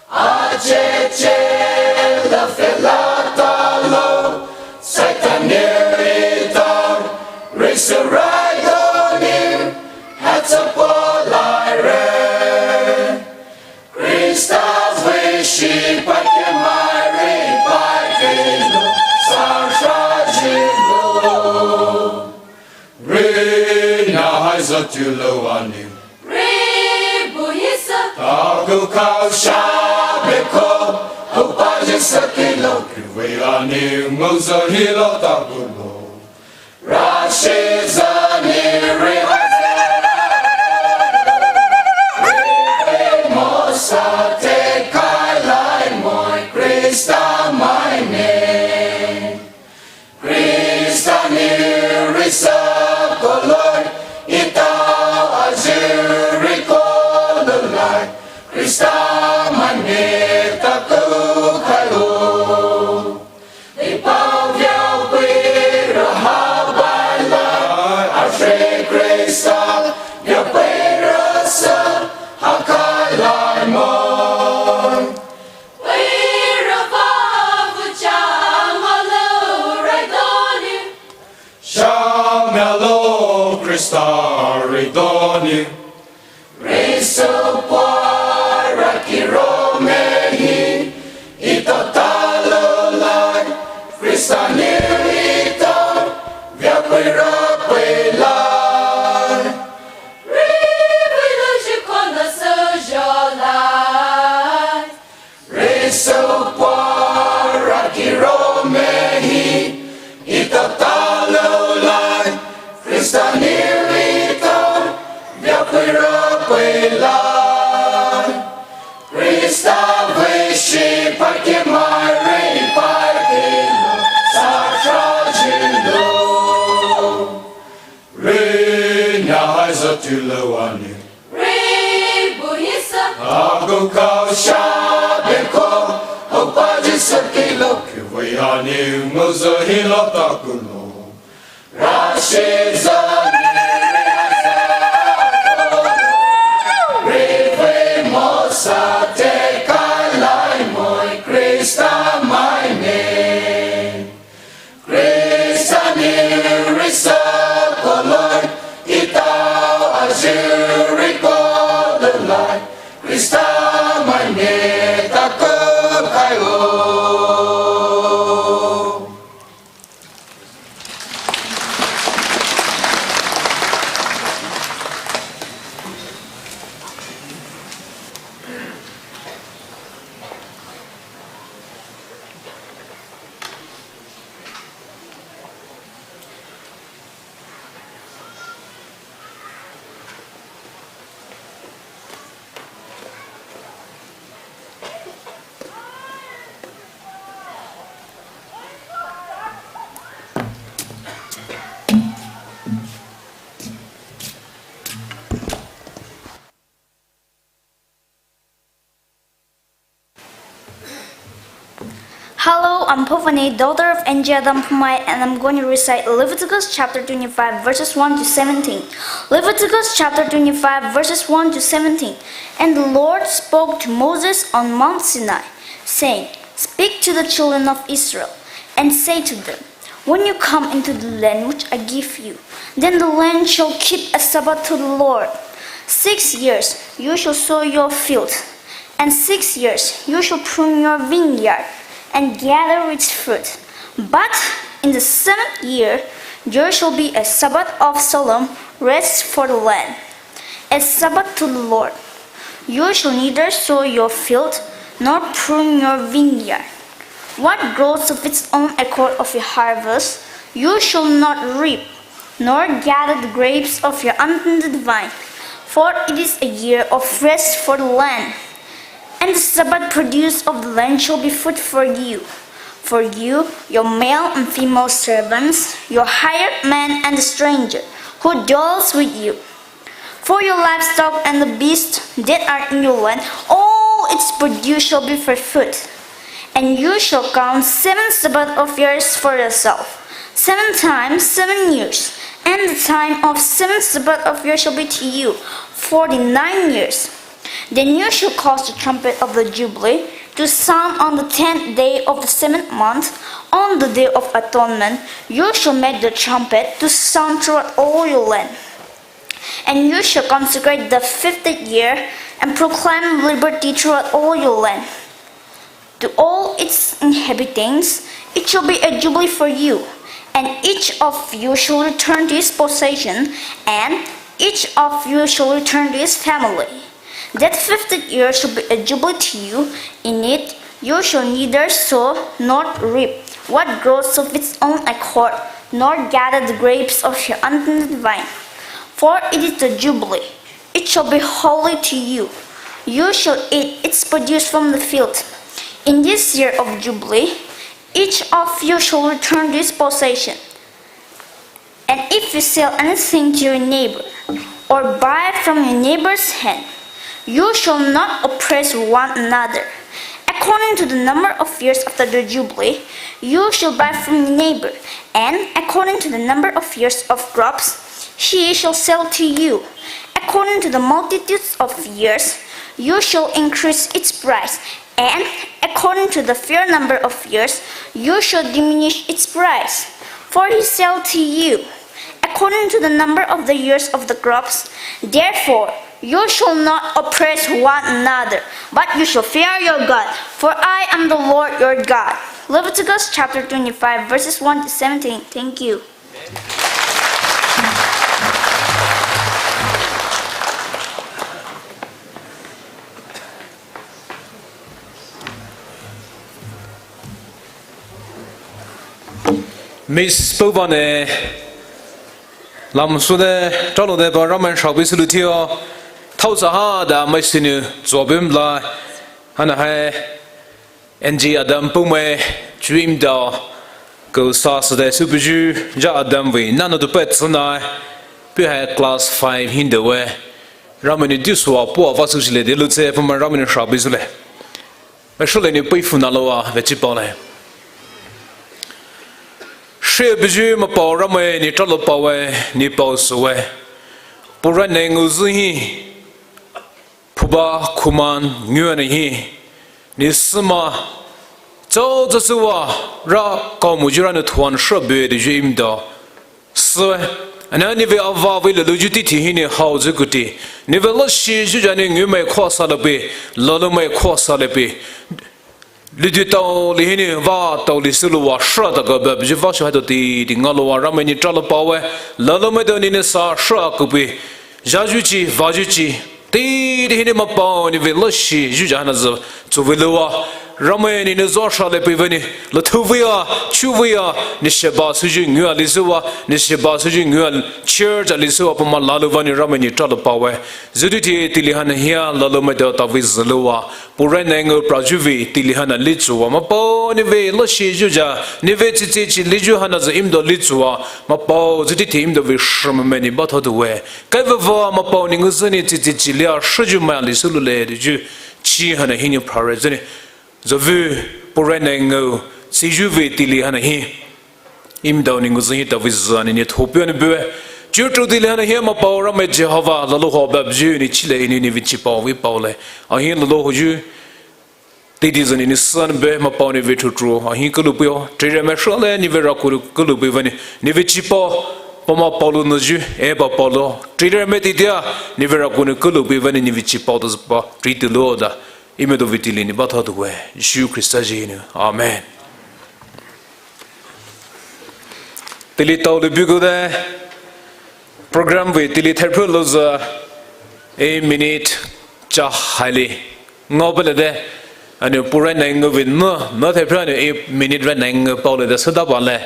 Acheche la felatalo. Saitan ni rita. Risa rai doni. Hatsa polai re. Krista vei shi pake mari pake lo. Sa sha jilo. Ri na hai za tulou anou. Ri bu hisa. Takou kau sha beko. Opa Jisu kilo. Kiwi anou ngozü hilo takou lo. Rashi zani ri. Ri mosa te kai lai moi Krista mai ne. Krista ni risa koloi, itau aji ri koloi lai, Krista mai ne takou kai o. Ipau viau pui raha bai lai, aji Krista, viau pui rasa, hakai lai moi. Shamalo Krista ridoni. Riso pora kiro mehi. Ito talo lai. Krista ni ito. Via kuira pui lai. Ri vei lo shikona sojo lai. Riso pora kiro mehi, ito talo lai, Krista ni ito, via kuira pui lai. Krista vei shi pake mari pake lo, sa sha jilo. Ri na hai za tulou anou. Ri bu hisa. Takou kau sha beko. Opa Jisu kilo. Kiwi anou ngozü hilo takou lo. Rashi zani. Ri vei mosa te kai lai moi Krista mai ne. Krista ni risa koloi, itau aji ri koloi lai, Krista mai ne takou kai o. Hello, I'm Povani, daughter of Angie Adam Phumai, and I'm going to recite Leviticus chapter twenty-five, verses one to seventeen. Leviticus chapter twenty-five, verses one to seventeen. And the Lord spoke to Moses on Mount Sinai, saying, "Speak to the children of Israel, and say to them, 'When you come into the land which I give you, then the land shall keep a Sabbath to the Lord. Six years you shall sow your field, and six years you shall prune your vineyard and gather its fruit. But in the seventh year there shall be a Sabbath of solemn rest for the land, a Sabbath to the Lord. You shall neither sow your field nor prune your vineyard. What grows of its own accord of your harvest you shall not reap, nor gather the grapes of your untended vine, for it is a year of rest for the land. And the Sabbath produce of the land shall be food for you, for you, your male and female servants, your hired man and the stranger who dwells with you. For your livestock and the beasts that are in your land, all its produce shall be for food. And you shall count seven Sabbath of years for yourself, seven times seven years, and the time of seven Sabbath of years shall be to you forty-nine years. Then you shall cause the trumpet of the Jubilee to sound on the tenth day of the seventh month, on the day of atonement. You shall make the trumpet to sound throughout all your land. And you shall consecrate the fiftieth year, and proclaim liberty throughout all your land. To all its inhabitants it shall be a jubilee for you, and each of you shall return to his possession, and each of you shall return to his family. That fiftieth year shall be a jubilee to you. In it you shall neither sow nor reap what grows of its own accord, nor gather the grapes of your untended vine. For it is the Jubilee. It shall be holy to you. You shall eat its produce from the field. In this year of Jubilee each of you shall return to his possession. And if you sell anything to your neighbor, or buy from your neighbor's hand, you shall not oppress one another. According to the number of years after the Jubilee, you shall buy from your neighbor, and according to the number of years of crops, he shall sell to you. According to the multitudes of years, you shall increase its price, and according to the few number of years, you shall diminish its price. For he sell to you according to the number of the years of the crops. Therefore, you shall not oppress one another, but you shall fear your God, for I am the Lord your God. Leviticus chapter twenty-five, verses one to seventeen. Thank you. Miss Povane, lam sune, talo de ba ramen shao bi sulu tio, tau sa ha da mai sinu, zuo bim la, hana hai, N G Adam Phumai, dream da, ko sa sa de su bu ju, ja Adam we, nana du pet suna, pi hai class five hin de we, ramen ni du sua, pua va su le de lu tse, Phumai ramen ni shao bi sule. Mashule ni pui fu na lo wa, ve chi pao le. Shi bu ju ma pao ramen ni talo pao we, ni pao su we. Pura ne ngu zu hi. Phuba khuman ngu ne hi. Ni sima. Zao za su wa, ra kau mu ju ra ne thuan shi bu de ju im da. Sü, ana ni ve ava ve le lu ju ti ti hi ni hao zu kuti. Ni ve lo shi ju ja ni ngu mai khua sa le pi, lo lo mai khua sa le pi. Lu ju tao li hi ni va tao li su lu wa shra ta ka ba ju va shu ha to ti ti nga lo wa ramen ni talo pao we. Lo lo mai to ni ni sa shra ku pi. Ja ju chi, va ju chi. Ti ti hi ni ma pao ni ve lo shi ju ja na zu. Zu ve lu wa, ramen ni ni zo shra le pi ve ni, lo thu ve ya, chu ve ya, ni shi ba su ju ngu a li su wa, ni shi ba su ju ngu a church a li su wa, pa ma la lu wa ni ramen ni talo pao we. Zu ti ti ti li ha na hia, lo lo mai to ta ve zu lu wa, pura ne ngu pra ju ve, ti li ha na li zu wa, ma pao ni ve lo shi ju ja, ni ve chi chi chi li ju ha na zu im do li zu wa, ma pao zu ti ti im do ve shi ma me ni ba tho du we. Kai ve va, ma pao ni ngu zu ni chi chi chi li a shi ju ma li su lu le di ju. Chi ha na hi ni pra re zu ni. Zo vu, Puh Rai Nai Ngao, Sijuh vei tili hana hi. Imdao ni nguzü hi tavi zani ni thopi ani bue. Chuchu tili hana hi Mapao Ramai Jehovah, lalo ho baptist ni chile ini ni vei chipao vei pao le. Ahi lalo hoyu. Tidi zani ni san be Mapao ni vei thutru. Ahi kulupio. Trire me shrale ni vei raku kulupio vani. Ni vei chipao. Pama Paolo nuju. E ba Paolo. Trire me tidia. Ni vei raku ni kulupio vani ni vei chipao da zapa. Triti lo da. Imdao vei tili ni batha duwe. Jisu Krista jinu. Amen. Tili tao le bugu de program vei tili therphu loza e minute cha haile. Ngao bele de. Ani Puh Rai Nai Ngao vei no, no therphu ani e minute Rai Nai Ngao pao le de suda ba le.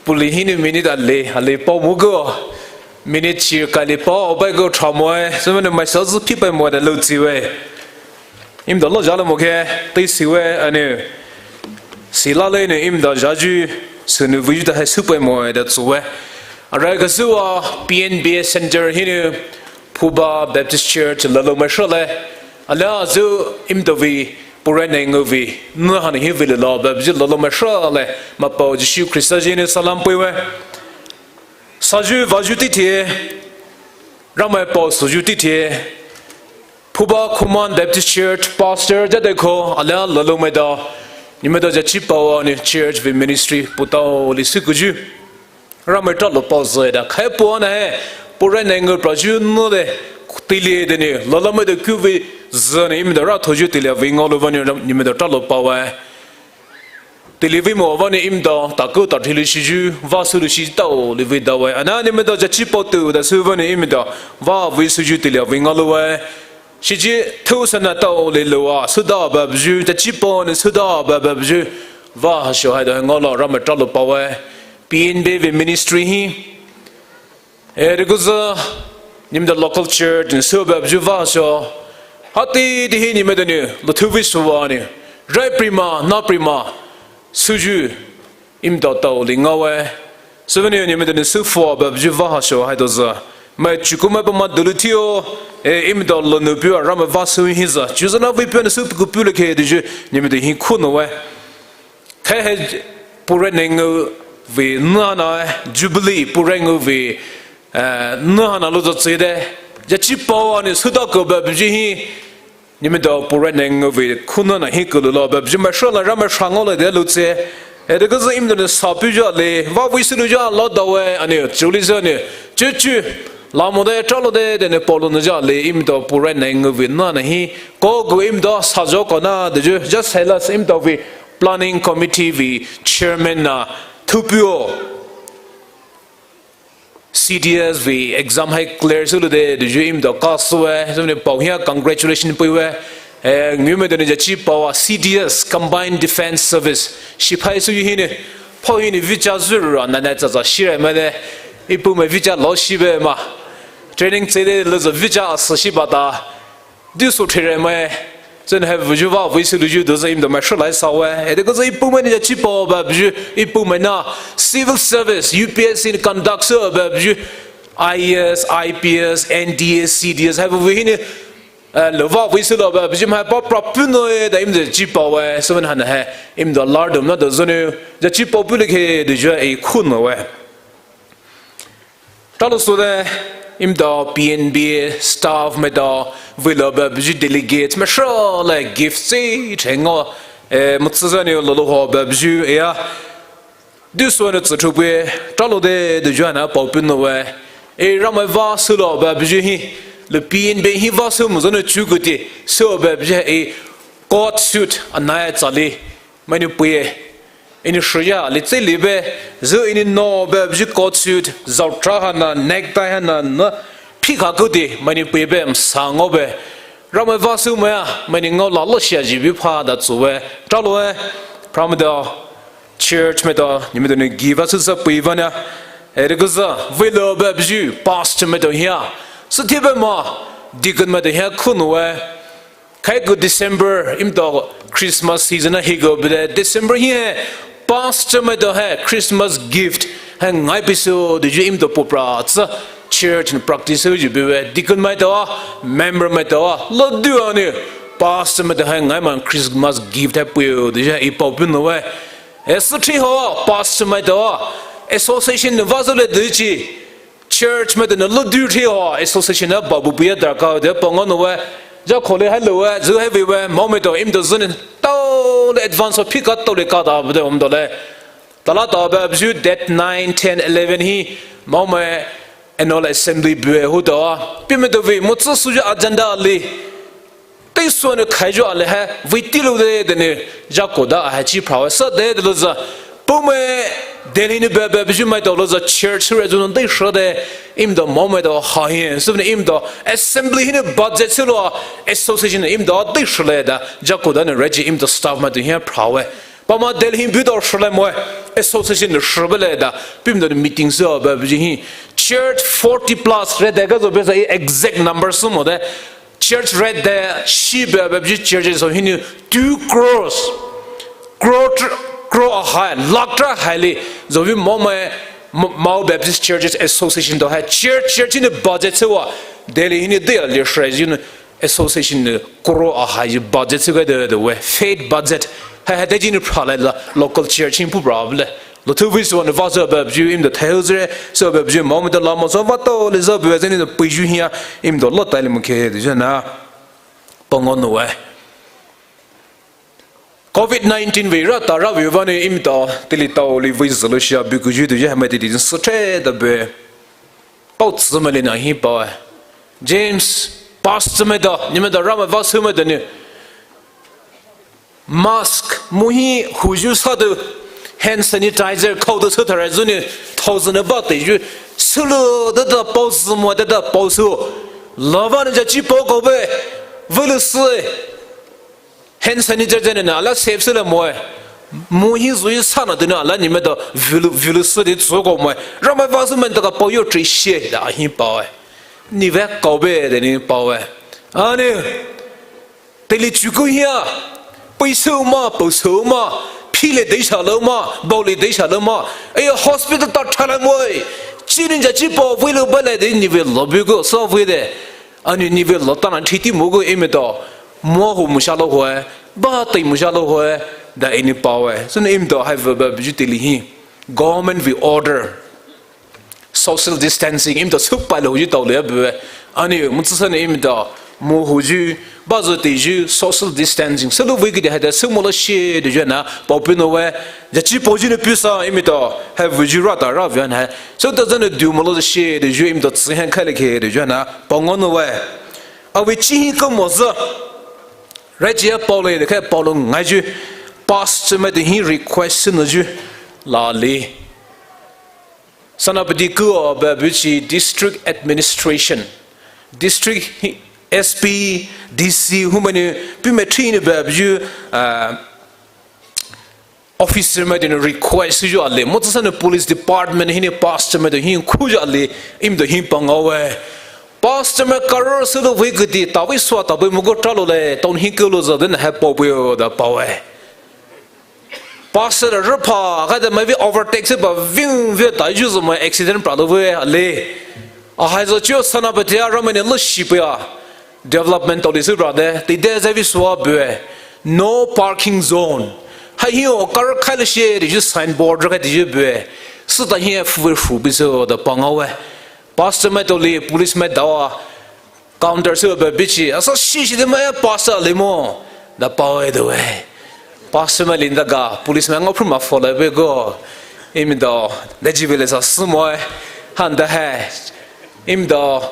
Puli hini minute ale, ale pao mugo. Minute chi kali pao bai go tramoe. Sumane mai sa zu pi pai mo de lo ziwe. Imdao lo jalo mo ke, tei siwe, ani. Sila le ni imdao jaju, sunu viju da hai supe mo da zuwe. Arai ka zuwa P N B A Center hini, Phuba Baptist Church, lalo mai shrale. Ala zu imdao vei, Puh Rai Nai Ngao vei, nu hana hi vei le la, baptist lalo mai shrale. Mapao Jisu Krista jini salam puiwe. Saju vaju titi, Ramai pao suju titi, Phuba Khuman Baptist Church, Pastor jadeko, ala lalo mai da, ni mai da jachi pao ani church vei ministry, putao li sukuju. Ramai tralo pao zai da, khai pao na he, Puh Rai Nai Ngao praju no de, tili de ni, lalo mai da ku vei zani imdao ra thoju tili vei ngao lo vani ni mai da tralo pao e. Tili vei mo vani imdao, taku ta thili shiju, va sulu shi tao li vei da wai. Ana ni mai da jachi pao tu da su vani imdao, va vei suju tili vei ngao lo wai. Shiji tu sana tao li lo wa, suda baptist, jachi pao ni suda baptist, va sho hai da ngao lo Ramai tralo pao wai. P N B A vei ministry hi. E, rikuza, nimda local church, ni suba bju va sho. Hati dihi nimda ni, luthuvi suwa ni. Rai prima, na prima, suju, imda tao li ngawe. Suba ni nimda ni sufo ba bju va sho hai doza. Mai chuku mai ba ma dulu tio, e, imda lo nu pio Ramai va su hi za. Chuza na vi pio ni su ku pio le ke diju, nimda hi khu no we. Khai he Puh Rai Nai Ngao vei nana, Jubilee Puh Rai Ngao vei, eh, nana lo zo tse de. Jachi pao ani suda ko ba bji hi. Nimda Puh Rai Nai Ngao vei khunana hi ko lo ba bji ma shala Ramai sha ngao le de lo tse. E de ko za imda ni sa pu ja le, va vei su lu ja lo da we ani, chuli za ni. Chu chu. La mo de, tra lo de, de ni pao lo na ja le, imda Puh Rai Nai Ngao vei nana hi. Ko gu imda sa jo ko na, de ju, just Silas imda vei Planning Committee vei chairman na thupio. C D S vei exam hai clear sulu de, de ju imda ka suwe, so ne pao hia congratulation puiwe. Eh, ngiu me de ne jachi pao a C D S, Combined Defense Service. Shipai su yu hine, pao hine vicha zura, na na za za shire me de, ipu me vicha lo shibe ma. Training tse de lo za vicha a sa shi bata. Duso thereme, zan hai vuju va vei su luju do za imda mai shalai sawe. E de ko za ipu mai ni jachi pao ba bju, ipu mai na civil service, U P S C ni conduct sa ba bju, I A S, I P S, N D A, C D S, hai vu hine, eh, lo va vei su lo ba bju mai pa pra pu no e da imda jachi pao we, so van han hai, imda lardom na do zone, jachi pao pu le ke de ju e khu no we. Talo so de, imda P N B A staff me da, vei lo ba bju delegates me shala gift se, thengo, eh, mutsu za ni lo lo ho ba bju, e ya. Duso ne tsu thupwe, talo de, de ju na pao pu no we. E Ramai va su lo ba bju hi, le P N B hi va su mu zo ne chu gu ti, so ba bju e court suit, anai tsali. Mani puye, ini shuya, li tse li be, zu ini no be, bju coat suit, zau tra hana, necktie hana, na, phi kha kuti, mani puye be, msa ngo be. Ramai va su maya, mani ngo la lo shia ji bi pha da tsu we. Tra lo we, pramada, church me da, ni me da ni give us a pui vana. E de ko za, vei lo be bju, pastor me da hia. Sa ti be ma, deacon me da hia khu no we. Khai gu December, imda Christmas season a hi gu bide, December hi he, pastor me da he, Christmas gift, he ngai piso, de ju imda popra, tsa, church ni practice ju biwe, deacon me da, member me da, lo du ani, Pastor maitao hai ngaoman Christmas gift hai puo dezü e paopei nou we. E süthai ho pastor maitao association nou vah züle dezü chi church maitao nou lüdu thai ho association nou babu puya darkha de pangao nou we. Zha khole hai lou we zü hai vei we maomaitao imdao zünou taole advance ho phika taole kata bede omdao le. Tala tao ba buyu date nine, ten, eleven hi maomai annual assembly bue hu tao. Puhmaitao vei mo tsü suyu agenda ali teisua nou khaiyu ali hai vei tilou de dene zha koda ahai chi phrawe sa de de louzü. Puhmai Delhi nou ba ba buyu maitao louzü church re zünou teisü de imdao maomaitao ha hi. Sübünou imdao assembly hinou budget sülou association imdao teisü le da zha koda nou reji imdao staff maitao hi phrawe. Pama Delhi buyu tao shilai moe, association nou shibele da, puhmaitao nou meeting sü ba buyu hi. Church forty plus re de ga zo besa exact number sü mo de. Church re de shi ba ba buyu churches ho hinou two crores. Crore, crore ahai, lakh tra hai li. Zo vi maomai Mao Baptist Churches Association tao hai church, church hinou budget sü wa Delhi hinou de ali shre zünou association nou crore ahai budget sü ga de de we faith budget. Hai hai de zünou phralai la local church hi pu problem. Lo thu vei sü wa nou vah sü ba buyu imdao thai ho züre sü ba buyu maomaitao la mo sü vah tao le zü ba zünou puyu hia imdao lo tai le mo khe dezü na pangao nou we. Covid nineteen vei ra tara vei vane imdao teili tao li vei zülo shia buyu kuyu dezü hai maitao di süthai da be. Pao tsü maili na hi pao. James, pastor maitao, ni maitao Ramai vah sü maitao ni. Mask, mo hi huyu sa de hand sanitizer khao de sü thara zünou thousand ba teyu. Sülou de da pao sü mo de da pao sü. Lava nou zha chi pao kau be. Vele sü. Hand sanitizer zene na ala safe sü le moe. Mo hi zui sa na de na ala ni maitao vele, vele sü de zü kau moe. Ramai vah sü maitao ka pao yo tri shie da hi pao e. Ni ve kau be de ni pao e. Ani, teili chuku hia. Pei sü ma, pao sü ma. Phi le de sha lo ma, bao le de sha lo ma. E hospital ta thala moe. Chi ni zha chi pao vei lo ba le de ni ve lo bu go sa vei de. Ani ni ve lo ta na thiti mo go imdao. Mo hu mo sha lo hoe, ba tei mo sha lo hoe, da ini pao e. Sünou imdao hai ve ba buyu teili hi. Government vei order. Social distancing, imdao sü pai lo huyu tao le bue. Ani, mo tsü sünou imdao. Mo huyu, ba zo teyu, social distancing. Sülou vei kide hai da sü mo lo shie dezü na, paopei nou we. Zha chi pao zünou pusa imdao. Hai vuyu ra tara vei na. Sü da zünou du mo lo shie dezü imdao tsü hai khai le khe dezü na. Pangao nou we. Avei chi hi ka mo zü. Rai chi a pao le de khai pao lo ngayu. Pastor maitao hi request sü nou yu. La li. Senapati ku a ba buyu chi district administration. District hi, S P, D C, hu maini, puhmai thai nou ba buyu, ah, officer maitao nou request sü yu ali. Mo tsü sünou police department hinou pastor maitao hi khu yu ali. Imdao hi pangao e. Pastor mai karar sülou vei kedi, ta vei sua ta vei mo go tra lo le, town hi ke lo zü de na hai pao bu yo da pao e. Pastor rüpha, ka de mai vei overtake sü ba ving vei ta yu zü mai accident pra lo vei le. Ahai zü chiu Senapati a Ramai nou lo shi pei a. Development tao li sü pra de, ti de zai vei sua bue. No parking zone. Hai hi o karar khai le shie de yu signboard ra khai de yu bue. Sü ta hi fu vei fu bi sü da pangao e. Pastor maitao li, police maitao a. Counter sü ba buyu chi, asa shi shi de mai pastor le mo. Da pao e de we. Pastor mai linda ga, police mai ngao phuma fo le be go. Imdao, da ji vei le sa sü mo e. Han da hai. Imdao,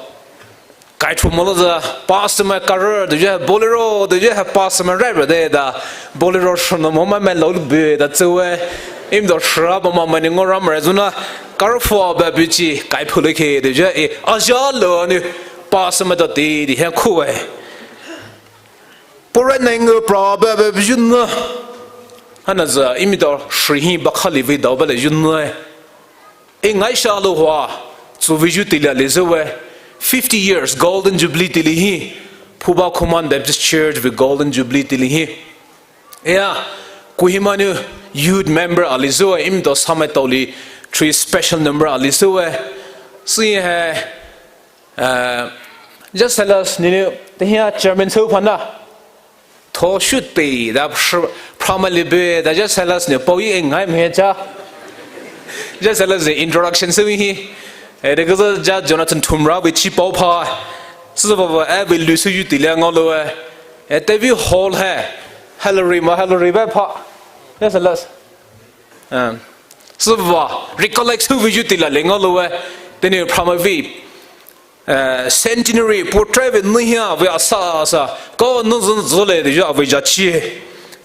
kai thu mo lo za, pastor mai karar, de ye Bolero, de ye pastor mai driver de da. Bolero shono mo mai mai lo be da tsü we. Imdao shra ba ma mai ni ngao ra ma re zuna. Karar fo ba buyu chi, kai phu le khe de ye. E, a ja lo ni. Pastor mai da di di hen khu e. Pura nai ngu pra ba ba yun na. Hana za imdao shri hi ba khali vei dao ba le yun na. E ngai sha lo hua. Zu vei yu ti la le ze we. Fifty years Golden Jubilee ti li hi. Phuba Khuman Baptist Church vei Golden Jubilee ti li hi. Ea, Kohima nou youth member ali sü we, imdao samai tao li three special number ali sü we. Sü hai, uh, just tell us, ni nou, te hia chairman sü phana. Tho shute da phr-, pramali be da ja Silas ne pao yi ngai me cha. Ja Silas ne introduction sü hi. Eh, de gaza ja Jonathan Thumra vei chi pao pha. Sü va va, eh, vei lu sü yu ti le ngao lo, eh. Eh, te vei hall hai. Hillary ma Hillary ba pha. Ja Silas. Ah. Sü va, recollect sü vei yu ti la le ngao lo, eh. Te ne pramavei. Eh, centenary, portrait vei nü hia vei asa asa, ko nü zun zole de ju avei ja chi.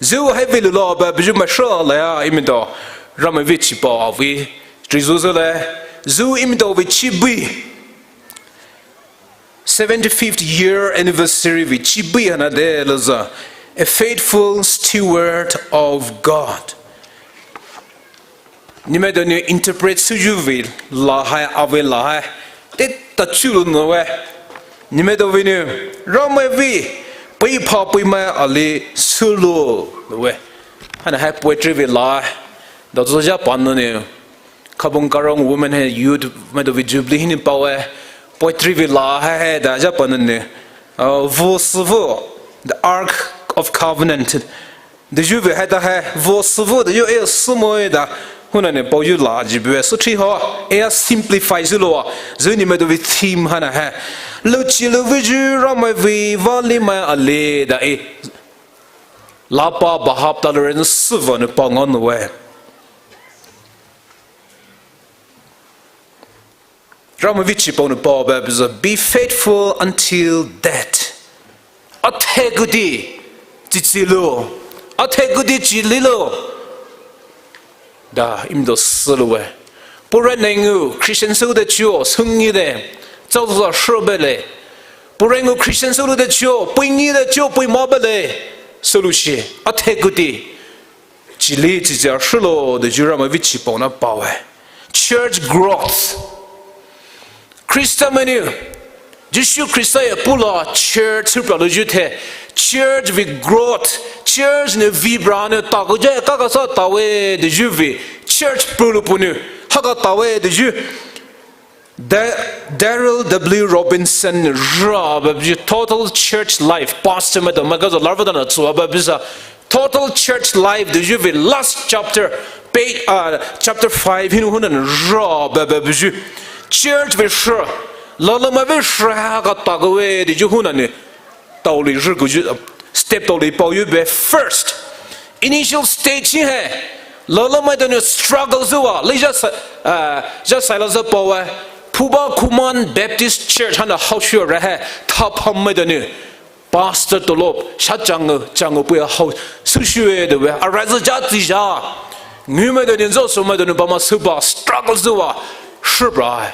Zu hai vei lu lo ba bu ju ma sha la ya, imi do. Ramai vei chi pao avei. Tri zu zole. Zu imi do vei chi bui. Seventy-fifth year anniversary vei chi bui hana de lo za. A faithful steward of God. Nyemai donou interpret süyu vei la hai, avei la hai. Te ta chu lo no we. Nyemai dovei nou, Ramai vei, pei pha pei mai ali sü lo, lo we. Hana hai poetry vei la hai. Da zo ja pan no ne. Kabong Karong Women hai Youth mai dovei Jubilee hinou pao we. Poetry vei la hai hai da ja pan no ne. Uh, vo sü vo, the Ark of Covenant. Deyu vei hai da hai, vo sü vo deyu e sü mo e da, huna ne pao yu la ji bue sü chi ho, e a simplify sü lo a, zu nyemai dovei theme hana hai. Lu chi lu vei ju Ramai vei, vali mai ale da e. Lapa bahap ta lu ren sü va ne pao ngao no we. Ramai vei chi pao nou pao ba, ba za, be faithful until death. Athe kuti, chi chi lo. Athe kuti chi li lo. Da, imi do sü lo we. Pura nengu, Christian sü de chuo, sü ngi de. Zao za shu be le. Pura nengu Christian sü lo de chuo, pui ngi de chuo, pui ma be le. Sü lo shi, athe kuti. Chi li chi ja shu lo de ju Ramai vei chi pao na pao we. Church growth. Christian mai nou. Jisu Christ ye pula church sü pra lo ju the. Church vei growth. Church ne vei bra ne ta ko ja ka ka sa ta we de ju vei. Church pulu punu. Ha ka ta we de ju. Da-, Daryl W. Robinson ra ba bi Total Church Life, pastor mai do mai ga zo lar va da na zua ba bi za Total Church Life de ju vei last chapter, page, uh, chapter five, hinou huna ra ba ba bi ju. Church vei shu, la la mai vei shu ha ka ta ga we de ju huna ne. Tao li ri ku ju, uh, step tao li pao yu be first. Initial stage hi hai. Lala mai donou struggle zua. Li ja sa, uh, ja Silas za pao we. Phuba Khuman Baptist Church hana hao shu ra hai. Tha pham mai donou. Pastor tolop. Sha chang, chang pui hao. Sü shu e de we. A ra za ja ti ja. Ngu mai donou zo so mai donou ba ma sü ba struggle zua. Shu bra hai.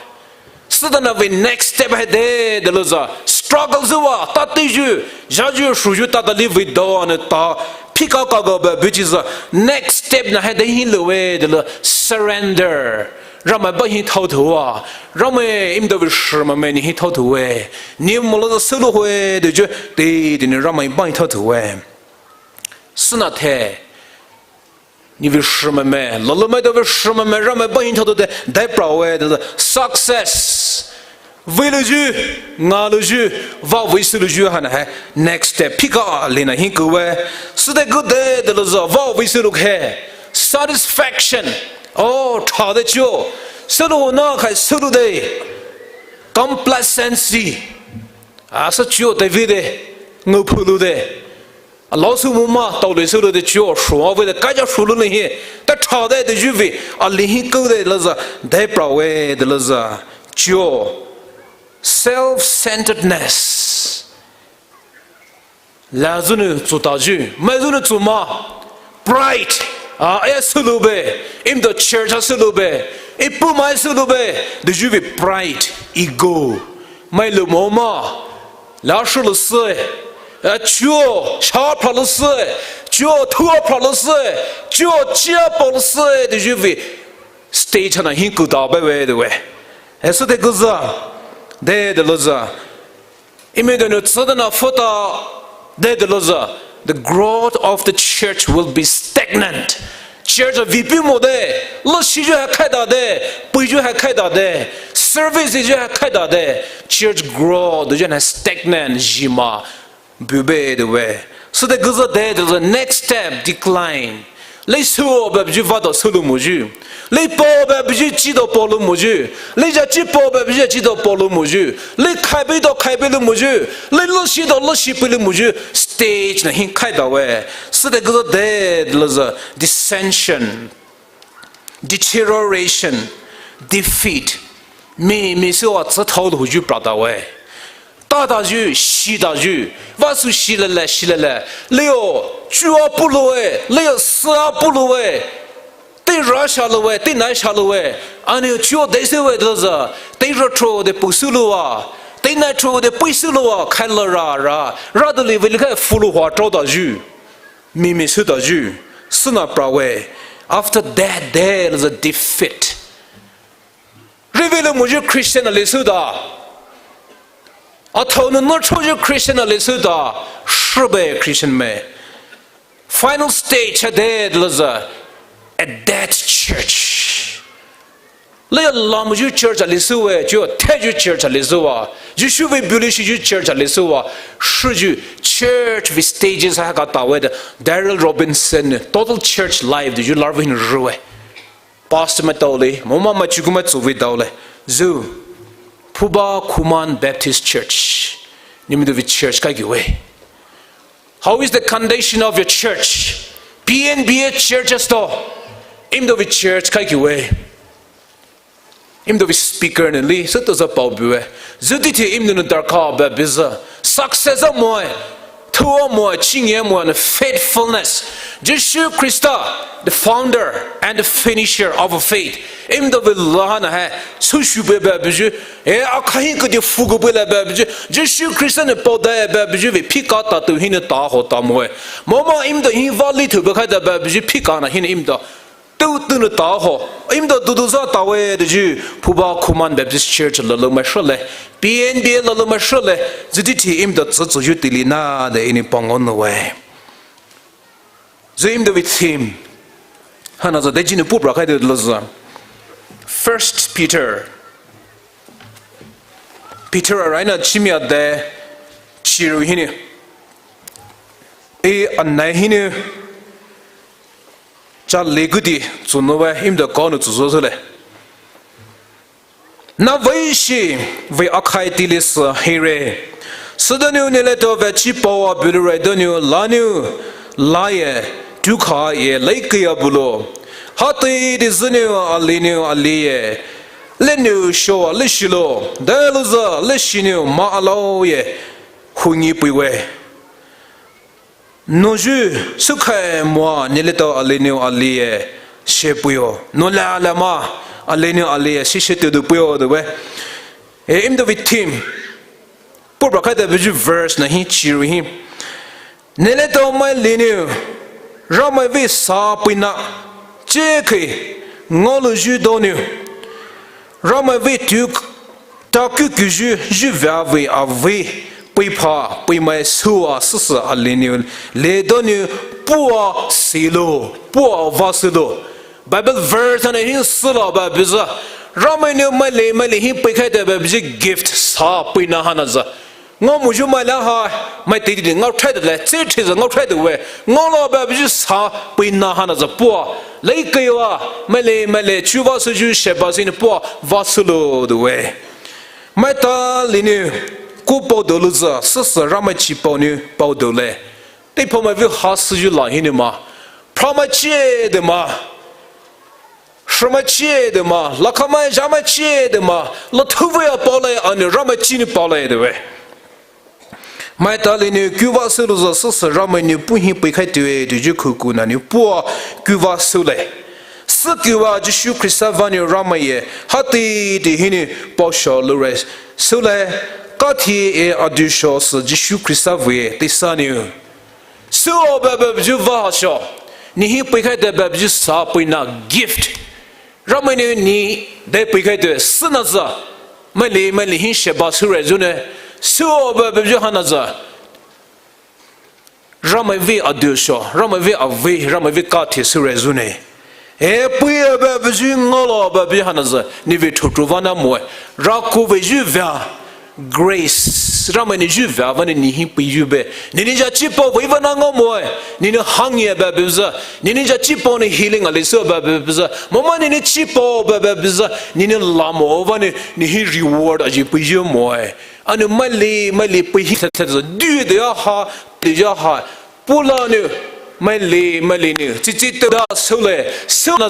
Sütana vei next step hai de, de lo za. Struggle zua, ta te ju, ja ju, shu ju, ta ta li vei do, ne ta, phika ka ga ba, bi ji za. Next step na hai de hi lo we, de lo, surrender. Ramai ba hi thao thu wa. Ramai imi dovei shu ma me ni hi thao thu we. Ni mo lo za sü lo we, de ju, de, de ni Ramai ba hi thao thu we. Süna the. Ni vei shu mai me, lolo mai dovei shu mai me, Ramai ba hi thao thu de, dai pra we de, success. Vei lo ju, nga lo ju, va vei sü lo ju hana hai, next step, phika li na hi ku we. Sü de ku de, de lo za, va vei sü lo khe. Satisfaction. Oh, tha de chuo. Sü lo na khai sü lo de. Complacency. A sü chuo de vei de, ngu phu lo de. A lao sü mu ma, tao li sü lo de chuo, shu a vei de, ka ja shu lo le hi, ta tha de de ju vei, a li hi ku de la za, dai pra we de la za, chuo. Self-centeredness. La zu nou zu ta ju, mai zu nou zu ma. Pride. A, e sü lo be, imi do church a sü lo be, e pu mai sü lo be, de ju vei pride, ego. Mai lo mo ma. La shu lo sü, eh, chuo, sha pra lo sü, chuo, thua pra lo sü, chuo, chia pra lo sü, de ju vei stage hana hi ku da ba we de we. Eh, sü de ku za, de, de lo za. Imi donou tsü de na fota, de, de lo za. The growth of the church will be stagnant. Church a vei pu mo de, lo shi ju hai khai da de, pui ju hai khai da de, service ju hai khai da de, church grow de ju na stagnant ji ma, bu be de we. Süde küzü de, the next step, decline. Lei süo babuyu vado sülu moyu. Lei pao babuyu chido paolu moyu. Lei yachi pao babuyu chido paolu moyu. Lei khaibi do khaibi lu moyu. Lei lushi do lushi pei lu moyu. Stage na hi khaida we. Süde küzü de, the dissension, deterioration, defeat. Mi, mi süo tsü thao lu yu prada we. Tadayu, shidayu, vasu shilele, shilele. Leo, chua pulu we, leo sa pulu we. Te rasha lu we, te naisha lu we. Ani chua de se we doza. Te rotro de pusu lu wa. Te naitro de pusu lu wa. Khaila ra ra. Ra do li ve li khai fulu wa tro dayu. Mi mi südayu. Süna pra we. After that, there is a defeat. Rivele moyu Christian ali süda. Athao nu no choyu Christian ali süda. Shube Christian me. Final stage ha de laza a dead church. Lei la moyu church ali süwe, ju theyu church ali süwa. Ju shuve bulishi ju church ali süwa. Shuyu church with stages ha ka ta we de. Daryl Robinson, Total Church Life, de ju larvin ruwe. Pastor ma taole, moma ma chukuma tsuvi taole. Zu, Phuba Khuman Baptist Church. Nimi do vi church ka giwe. How is the condition of your church? P N B A churches to. Im do vi church ka giwe. Im do vi speaker ne li, so to za pao biwe. Zu ti ti im do no darka ba biza. Success a moe. Tua moe, chinge moe, and faithfulness. Jisu Krista, the founder and the finisher of faith. Im do vi la na hai, su shu be ba biju. E, a khahi ko di fu go be la ba biju. Jisu Krista ne pao da ba biju vi phika ta tu hi ne ta ho ta moe. Moma im do hi va li tu be khai da ba biju phika na hi ne im do. Tu tu ne ta ho. Im do du du za ta we de ju. Phuba Khuman Baptist Church la lo ma shole. P N B A la lo ma shole. Zu ti ti im do zu zu ju ti li na de ini pang on we. Zu im do vi theme. Hana za de jinu pu bra khai de lo za. First Peter. Peter a raina chimia de chiru hini. E anai hini. Cha le gudi zu no we im do ko no zu zo le. Na vei shi vei akhai tili sa hire. Sadaniu nile to ve chi pawa bulu re doniu laniu laye tukha ye leike ya bulo. Hati di zuniu aliniu aliye. Leniu showa lishilo. Deluza lishiniu ma alo ye. Hungi puiwe. Noju sukhai moa nilito aliniu aliye she puyo. Nola lama aliniu aliye she she tu du puyo du we. E im do vi theme. Pu bra khai da biju verse na hi chiru hi. Nilito mai liniu. Ramai vi sa puina. Che khe. Ngolu ju doniu. Ramai vi tuk. Taku kuju ju via vei a vei pui pha pui mai sua sisi aliniu le doniu pua silo pua vasilo. Bible verse ana hin sila ba biza. Ramai niu mai le mai le hin pui khai te ba bizi gift sa pui na hana za. Ngo muju mai la ha mai te di ngau trai de le tsi tsi za ngau trai de we. Ngo lo ba bizi sa pui na hana za pua. Lei kei wa mai le mai le chu vasu ju she ba sin pua vasilo de we. Maita liniu ku pao dou lu za sisi Ramai chi pao niu pao dou le. Te pao mai vi ha si ju la hiniu ma. Pramai chie de ma. Shramai chie de ma. Lakamai jamai chie de ma. La tu vei a pao le aniu Ramai chi niu pao le de we. Maita liniu ku vasilo za sisi Ramai niu pu hin pui khai tu e tu ju ku ku na niu pua ku vasile. Sikuwa Jisu Krista vaniu Ramai ye hati di hiniu pao sho lu re sule. Kathi e adu sho si Jisu Krista vei e ti sa niu. Sua ba ba ju va sho. Ni hin pui khai de ba ju sa pui na gift. Ramai niu ni de pui khai de si na za. Mai le mai le hin she ba su re ju ne. Sua ba ba ju hana za. Ramai vi adu sho, Ramai vi a vei, Ramai vi kathi su re zu ne. E pui a ba ba ju ngo lo ba ba hana za, ni vi tu tu vana moe. Ra ku vei ju via grace. Ramai nou zhuvea vanou nehi peiyu bue. Nenou zha chipao vei vana ngaomoe. Nenou hangye babe zü. Nenou zha chipao nou healing ali sü babe zü. Mama nenou chipao babe zü. Nenou lamo vanou nehi reward aji peiyu moe. Ana maili maili peihi thethe zü. Dü de ya ha, de ya ha. Pula nou maili maili nou. Chichi te da sole. Sona